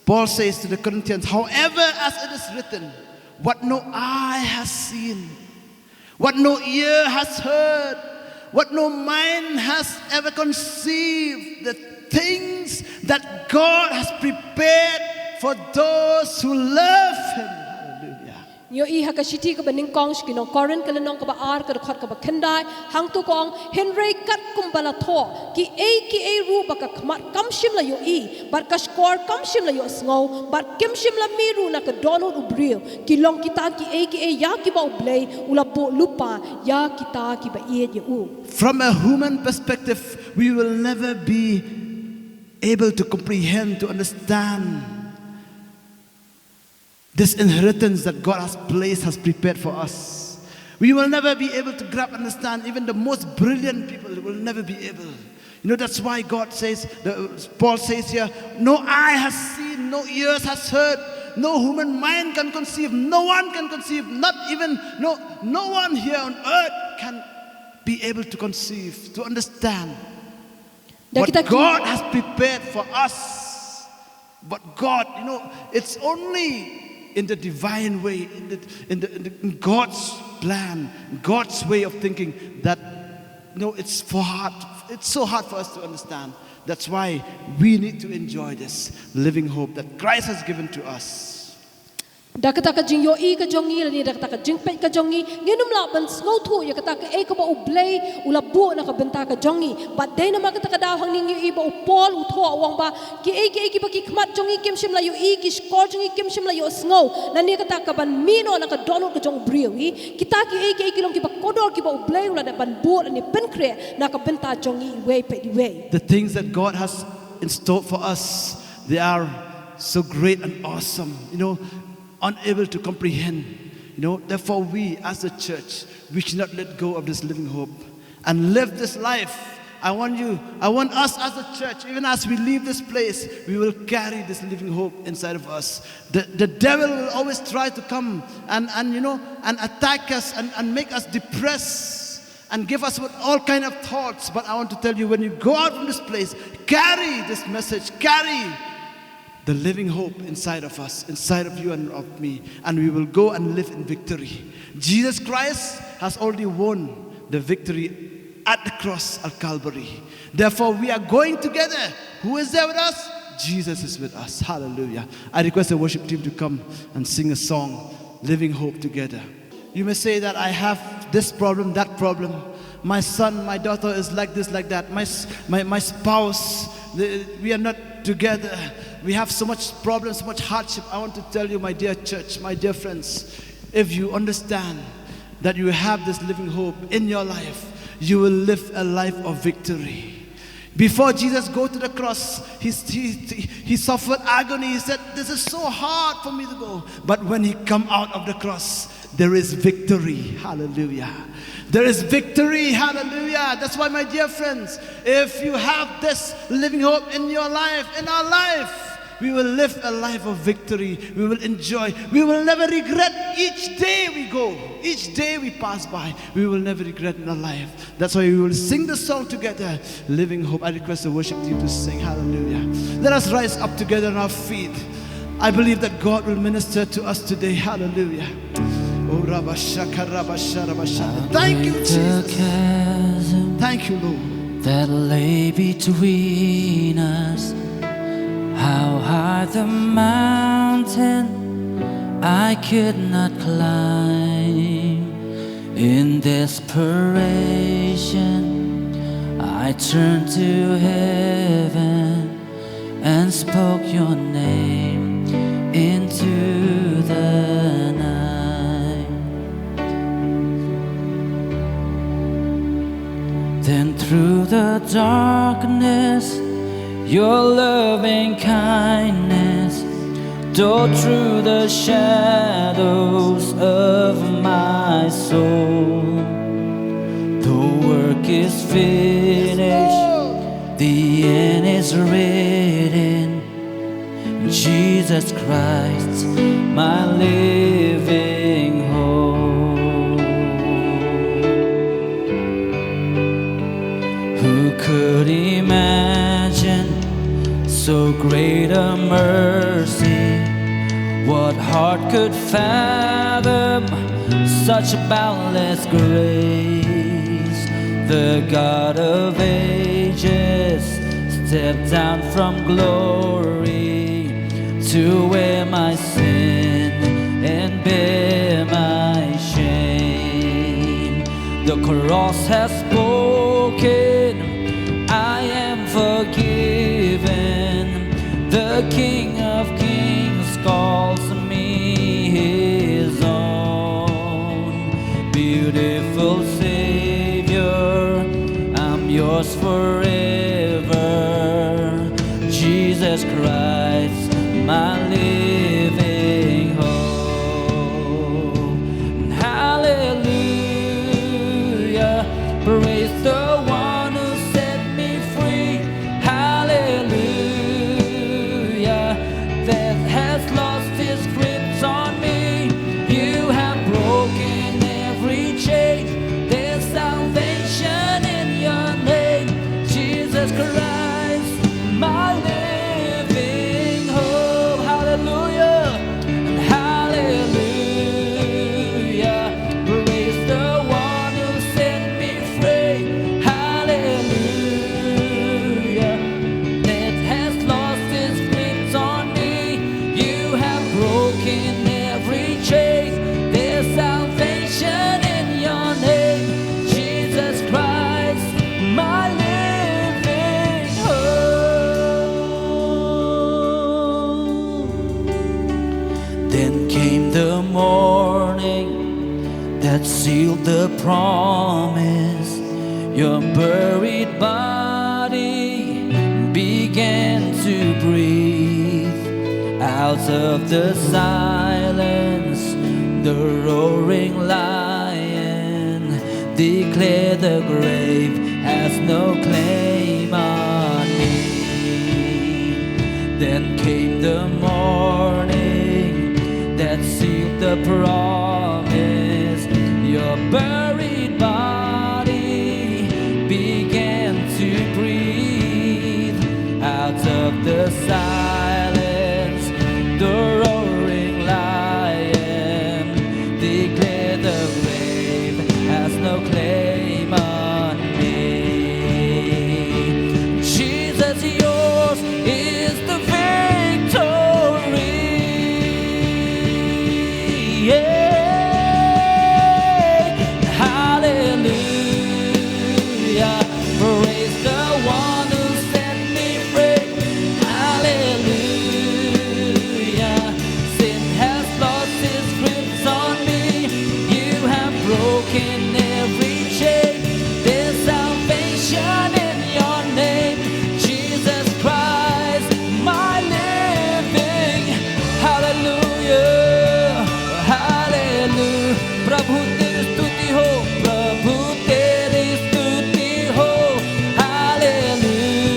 Paul says to the Corinthians, "However, as it is written, what no eye has seen, what no ear has heard, what no mind has ever conceived, the things that God has prepared for those who love Him." Hallelujah. Ngi ïohi ha ka shithi kaba nyngkong sha ki nong Korinth ka lynnong kaba ar ka dkhot kaba khyndai, hangto ka ong, hynrei katkum ba la thoh, kiei kiei ruh ba ka khmat kam shym la ïohi, bad ka shkor kam shym la ïohsngew, bad kim shym la mih ruh na ka dohnud u briew, ki long kita kiei kiei ïa kiba U Blei u la buh lypa ïa kita kiba ïeit ïa u. From a human perspective, we will never be able to comprehend, to understand this inheritance that God has placed, has prepared for us. We will never be able to grab, understand. Even the most brilliant people will never be able. You know, that's why God says, the, Paul says here, "No eye has seen, no ears has heard, no human mind can conceive, no one can conceive, not even, no, no one here on earth can be able to conceive, to understand what God has prepared for us. But God, you know, it's only in the divine way, in, the, in, the, in God's plan, God's way of thinking that, you know, it's for hard. It's so hard for us to understand. That's why we need to enjoy this living hope that Christ has given to us. Da kata ka jingïohi ka jong ngi, lane da kata ka jingpeit ka jong ngi, ngin ym lah ban sngewthuh ïa kata kaei kaba U Blei u la buh na ka bynta ka jong ngi. Bad dei namar kata ka daw hangne ngi ïohi ba u Paul u thoh u ong ba kiei kiei kiba ki khmat jong ngi kim shym la ïohi, ki shkor jong ngi kim shym la ïohsngew, lane kata kaban mih noh na ka dohnud ka jong u briew hi. Kita kiei kiei ki long kiba kordor kiba U Blei u la dep ban buh lane pynkhreh na ka bynta jong ngi iwei pa iwei. The things that God has in store for us, they are so great and awesome, you know, unable to comprehend. You know, therefore we as a church, we should not let go of this living hope and live this life. I want you, I want us as a church, even as we leave this place, we will carry this living hope inside of us. The, the devil will always try to come and, and, you know, and attack us and, and make us depressed and give us with all kind of thoughts. But I want to tell you, when you go out from this place, carry this message, carry the living hope inside of us, inside of you and of me, and we will go and live in victory. Jesus Christ has already won the victory at the cross at Calvary. Therefore, we are going together. Who is there with us? Jesus is with us. Hallelujah. I request the worship team to come and sing a song, Living Hope Together. You may say that I have this problem, that problem. My son, my daughter is like this, like that. My, s- my, my spouse, the- we are not together. We have so much problems, so much hardship. I want to tell you, my dear church, my dear friends, if you understand that you have this living hope in your life, you will live a life of victory. Before Jesus go to the cross, he, he, he suffered agony. He said, "This is so hard for me to go." But when he come out of the cross, there is victory. Hallelujah. There is victory. Hallelujah. That's why, my dear friends, if you have this living hope in your life, in our life, we will live a life of victory. We will enjoy. We will never regret each day we go, each day we pass by. We will never regret in our life. That's why we will sing the song together, Living Hope. I request the worship team to sing. Hallelujah. Let us rise up together on our feet. I believe that God will minister to us today. Hallelujah. Oh, rabashaka, rabasha, rabasha. Thank you, Jesus. Thank you, Lord. That lay between us. How high the mountain I could not climb. In desperation, I turned to heaven and spoke your name into the night. Then through the darkness, your loving kindness tore through the shadows of my soul. The work is finished, the end is written. Jesus Christ, my living hope. Who could imagine so great a mercy? What heart could fathom such boundless grace? The God of ages stepped down from glory to wear my sin and bear my shame. The cross has spoken, I am forgiven. The King of Kings calls me his own. Beautiful Savior, I'm yours forever. Jesus Christ, my living hope. Hallelujah, praise the one who set me free. Hallelujah, death has lost its In every chain, there's salvation in your name, Jesus Christ, my living hope. Then came the morning that sealed the promise. Your buried body began to breathe. Out of the silence, the roaring lion declared, "The grave has no claim on me." Then came the morning that sealed the promise. Your buried body began to breathe. Out of the silence, the roaring lion declared, "The grave has no claim on me." Jesus, yours is the victory. Yeah. Hallelujah. Praise the one who set me free. Hallelujah. Sin has lost its grips on me. You have broken every chain. There's salvation in your name, Jesus Christ, my living. Hallelujah, hallelujah. प्रभु तेरी स्तुति हो, प्रभु तेरी स्तुति हो। हालेलुया।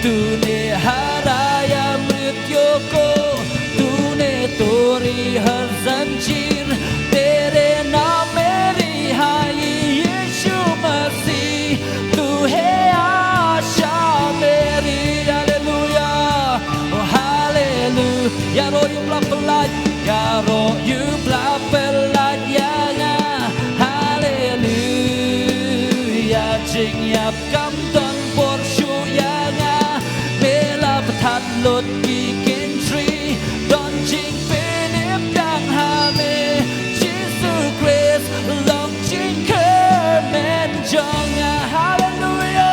तूने हराया मृत्यु को, तूने तोड़ी हर जंजीर। तेरे नाम में रिहाई यीशु मसीह, तू है आशा मेरी। हालेलुया, ओ हालेलुया। Ïaroh ïa u ba la pyllait, ïaroh ïa u ba la pyllait ïa nga. Haleluya. Jingïap kam don bor shuh ïa nga. Me la pynthat lut ki kynjri, don jingpynim dang ha me. Jisu Khrist long jingkyrmen jong nga. Haleluya,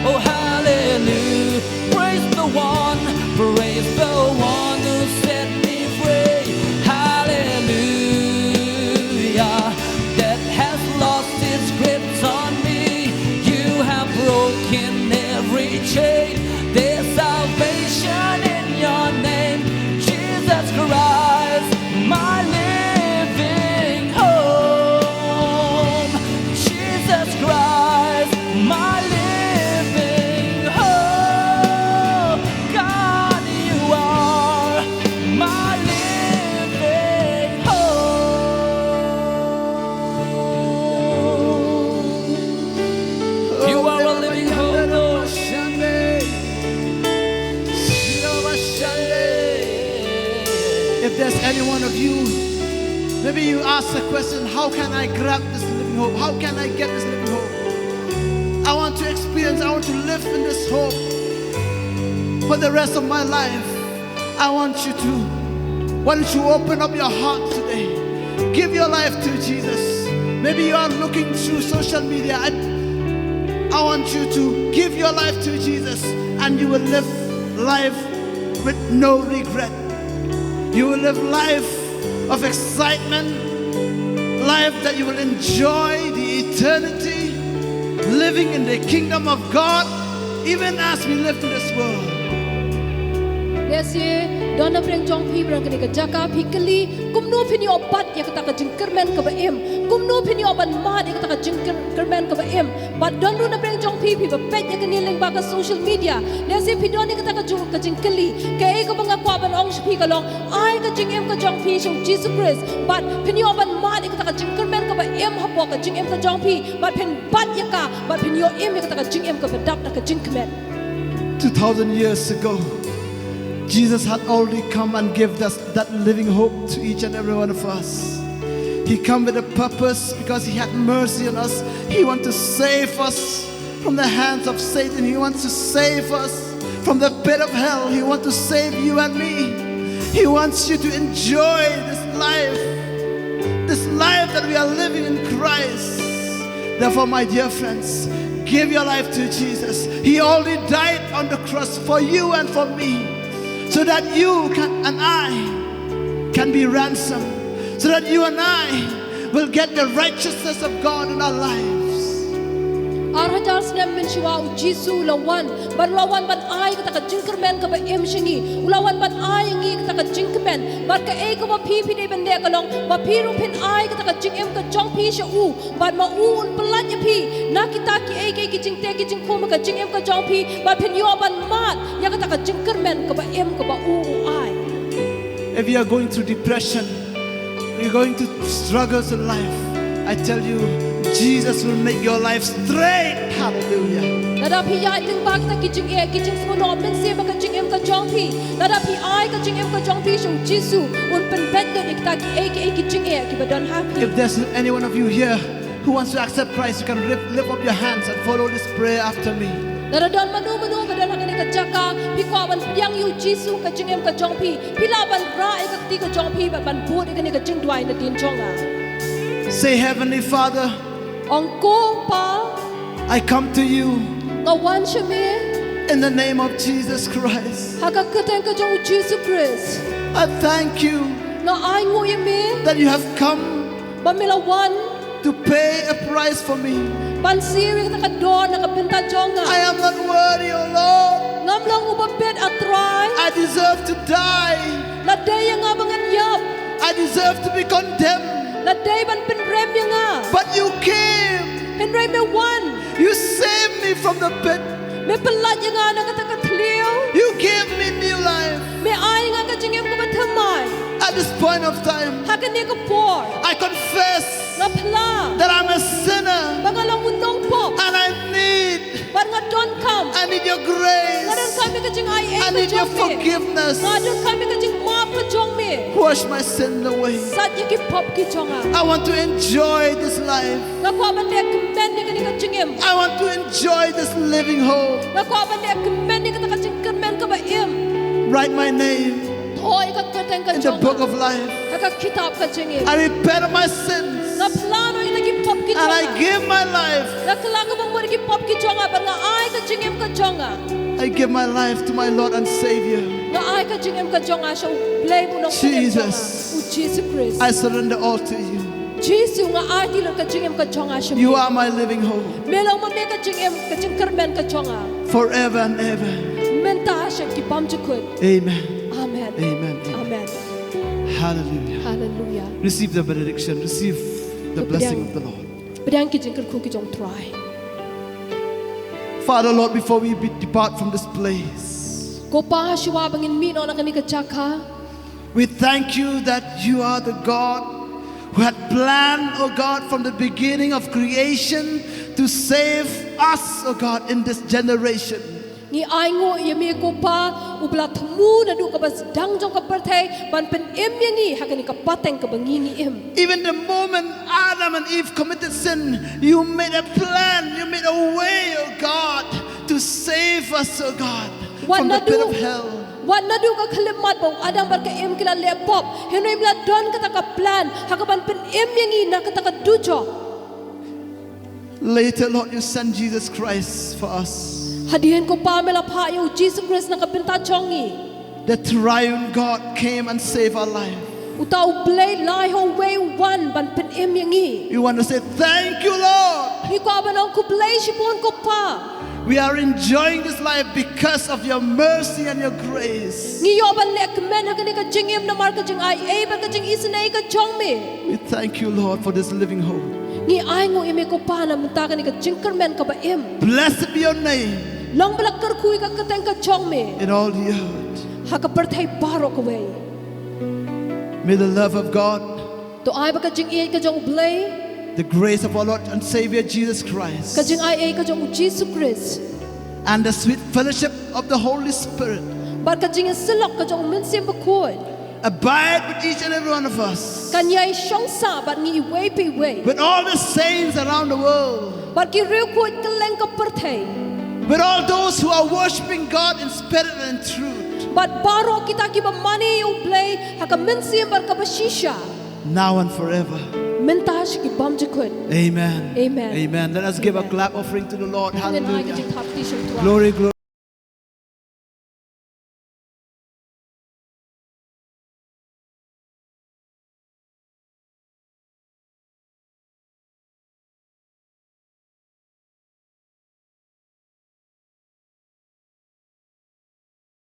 oh haleluya. Praise the one, praise the one who set me free. Hallelujah. Death has lost its grips on me. You have broken every chain. There's salvation in your name, Jesus Christ, my living hope. Jesus Christ, my living hope. God, you are my living hope. You are a living hope, Lord. If there's any one of you, maybe you ask the question, "How can I grab this living hope? How can I get this living hope? I want to experience, I want to live in this hope for the rest of my life." I want you to, why don't you open up your heart today? Give your life to Jesus. Maybe you are looking through social media. I, I want you to give your life to Jesus, and you will live life with no regret. You will live life of excitement, life that you will enjoy the eternity, living in the kingdom of God, even as we live in this world. Lehse don na pdeng jong phi ba dang kane ka jaka phi kylli, kumno phin ïoh bat ïa kata ka jingkyrmen kaba im? Kumno phin ïoh ban mad ïa kata ka jingkyrmen kaba im? Bad don ruh na pdeng jong phi, phi ba peit ïa kane lyngba ka social media. Lehse phi don ïa kata ka jing, ka jingkylli. Kaei kaba nga kwah ban ong sha phi ka long, ai ka jingim ka jong phi sha u Jisu Khrist. Bad phin ïoh ban mad ïa kata ka jingkyrmen kaba im hapoh ka jingim ka jong phi. Bad phin bat ïa ka, bad phin ïoh im ïa kata ka jingim kaba dap da ka jingkmen. Two thousand years ago, Jesus had already come and gave us that living hope to each and every one of us. He come with a purpose because he had mercy on us. He want to save us from the hands of Satan. He wants to save us from the pit of hell. He wants to save you and me. He wants you to enjoy this life, this life that we are living in Christ. Therefore, my dear friends, give your life to Jesus. He already died on the cross for you and for me, so that you can, and I can be ransomed, so that you and I will get the righteousness of God in our lives. Ar hajar snem mynshuwa u Jisu u la wan, bad u la wan ban ai kata ka jingkyrmen kaba im sha ngi. U la wan ban ai ïa ngi kata ka jingkmen. Bad kaei kaba phi phi dei ban leh ka long ba phi ruh phin ai kata ka jingim ka jong phi sha u. Bad ma u un pyllait ïa phi na kita kiei kiei ki jingteh ki jingkhum ha ka jingim ka jong phi. Bad phin ïoh ban mad ïa kata ka jingkyrmen kaba im kaba u u ai. If you are going through depression, you're going through struggles in life, I tell you, Jesus will make your life straight. Hallelujah. Lada phi ïaid lyngba kita ki jingeh ki jingsngewsih mynsiem ha ka jingim ka jong phi, lada phi ai ka jingim ka jong phi sha u Jisu, un pynbeit lut ïa kita kiei kiei ki jingeh kiba don ha phi. If there's any one of you here who wants to accept Christ, you can lift, lift up your hands and follow this prayer after me. Lada don mano mano ba don ha kane ka jaka, phi kwah ban pdiang ïa u Jisu ha ka jingim ka jong phi, phi lah ban rah ïa ka kti ka jong phi bad ban bud ïa kane ka jingduwai nadien jong nga. Say, Heavenly Father, Ong, Ko Pa, I come to you nga wan sha me in the name of Jesus Christ. Ha ka kyrteng ka jong u Jisu Khrist. I thank you Nga ainguh ïa me that you have come ba me la wan to pay a price for me. Ban siew ïa kata ka dor na ka bynta jong nga. I am not worthy, O Lord. Ngam long uba bit, A Trai. I deserve to die. La dei ïa nga ba ngan ïap. I deserve to be condemned. La dei ban pynrem ïa nga. But you came. Hynrei me wan. You saved me from the pit. Me pyllait ïa nga na kata ka thliew. You gave me new life. Me ai ïa nga ka jingim kaba thymmai. At this point of time, ha kane ka por, I confess, nga phla, that I'm a sinner, ba nga long u nongpop, and I need, bad nga donkam, I need your grace, nga donkam ïa ka jingaiei ka jong me, I need your forgiveness, nga donkam ïa ka jingmap ka jong me. Wash my sin away. Sait ïa ki pop ki jong nga. I want to enjoy this life. Nga kwah ban leh kmen ïa kane ka jingim. I want to enjoy this living hope. Nga kwah ban leh kmen ïa kata ka jingkyrmen kaba im. Write my name, thoh ïa ka kyrteng ka jong nga, in the book of life. Ha ka kitab ka jingim. I repent of my sins. Nga phla noh ïa kita ki pop ki jong nga. And I give my life. Nga kylla kaba mut ïa ki pop ki jong nga bad nga ai ka jingim ka jong nga. I give my life to my Lord and Savior. Nga ai ka jingim ka jong nga sha u Blei bad u Nongpynim jong nga, Jesus, u Jisu Khrist. I surrender all to you. Jisu, nga aiti lut ka jingim ka jong nga sha me. You are my living hope. Me long ma me ka jingim, ka jingkyrmen ka jong nga. Forever and ever. Mynta sha ki bymjukut. Amen. Amen. Amen. Amen. Hallelujah. Hallelujah. Receive the benediction. Receive the blessing of the Lord. Pdiang ki jingkyrkhu ki jong u Trai. Father, Lord, before we be, depart from this place, Ko Pa, shuwa ba ngin mih noh na kane ka jaka, we thank you that you are the God who had planned, oh God, from the beginning of creation to save us, oh God, in this generation. Ngi ainguh ïa me, Ko Pa, uba la thmu naduh kaba sdang jong ka pyrthei ban pynim ïa ngi ha kane ka pateng kaba ngi ngi im. Even the moment Adam and Eve committed sin, you made a plan, you made a way, oh God, to save us, oh God, from the pit of hell. Wat naduh ka khyllipmat ba u Adam bad ka Im ki la leh pop, hynrei me la don kata ka plan ha kaban pynim ïa ngi na kata ka dujok. Later, Lord, you sent Jesus Christ for us. Hadien, Ko Pa, me la phah ïa u Jisu Khrist na ka bynta jong ngi. The triune God came and saved our life. Uta U Blei Lai ha uwei u wan ban pynim ïa ngi. We want to say, "Thank you, Lord." Ngi kwah ban ong khublei shibun, Ko Pa. We are enjoying this life because of your mercy and your grace. Ngi ïoh ban leh kmen ha kane ka jingim namar ka jingaiei bad ka jingisynei ka jong me. We thank you, Lord, for this living hope. Ngi ainguh ïa me, Ko Pa, na bynta kane ka jingkyrmen kaba im. Blessed be your name. Long ba la kyrkhu ïa ka kyrteng ka jong me. In all the earth. Ha ka pyrthei baroh kawei. May the love of God, to ai ba ka jingïeit ka jong U Blei, the grace of our Lord and Savior Jesus Christ, ka jingaiei ka jong u Jisu Khrist, and the sweet fellowship of the Holy Spirit, bad ka jingïasyllok ka jong u Mynsiem Bakhuid, abide with each and every one of us, kan ïai shong sah bad ngi iwei pa iwei, with all the saints around the world, bad ki riewkhuid kylleng ka pyrthei, with all those who are worshiping God in spirit and in truth, Bad baroh kita kiba mane ïa U Blei ha ka mynsiem bad kaba shisha, now and forever. mynta sha ki bymjukut. Amen. Amen. Amen. Let us give a Amen. Clap offering to the Lord. Ngin ai ka Hallelujah. jingthap kti sha U Trai. Glory, glory.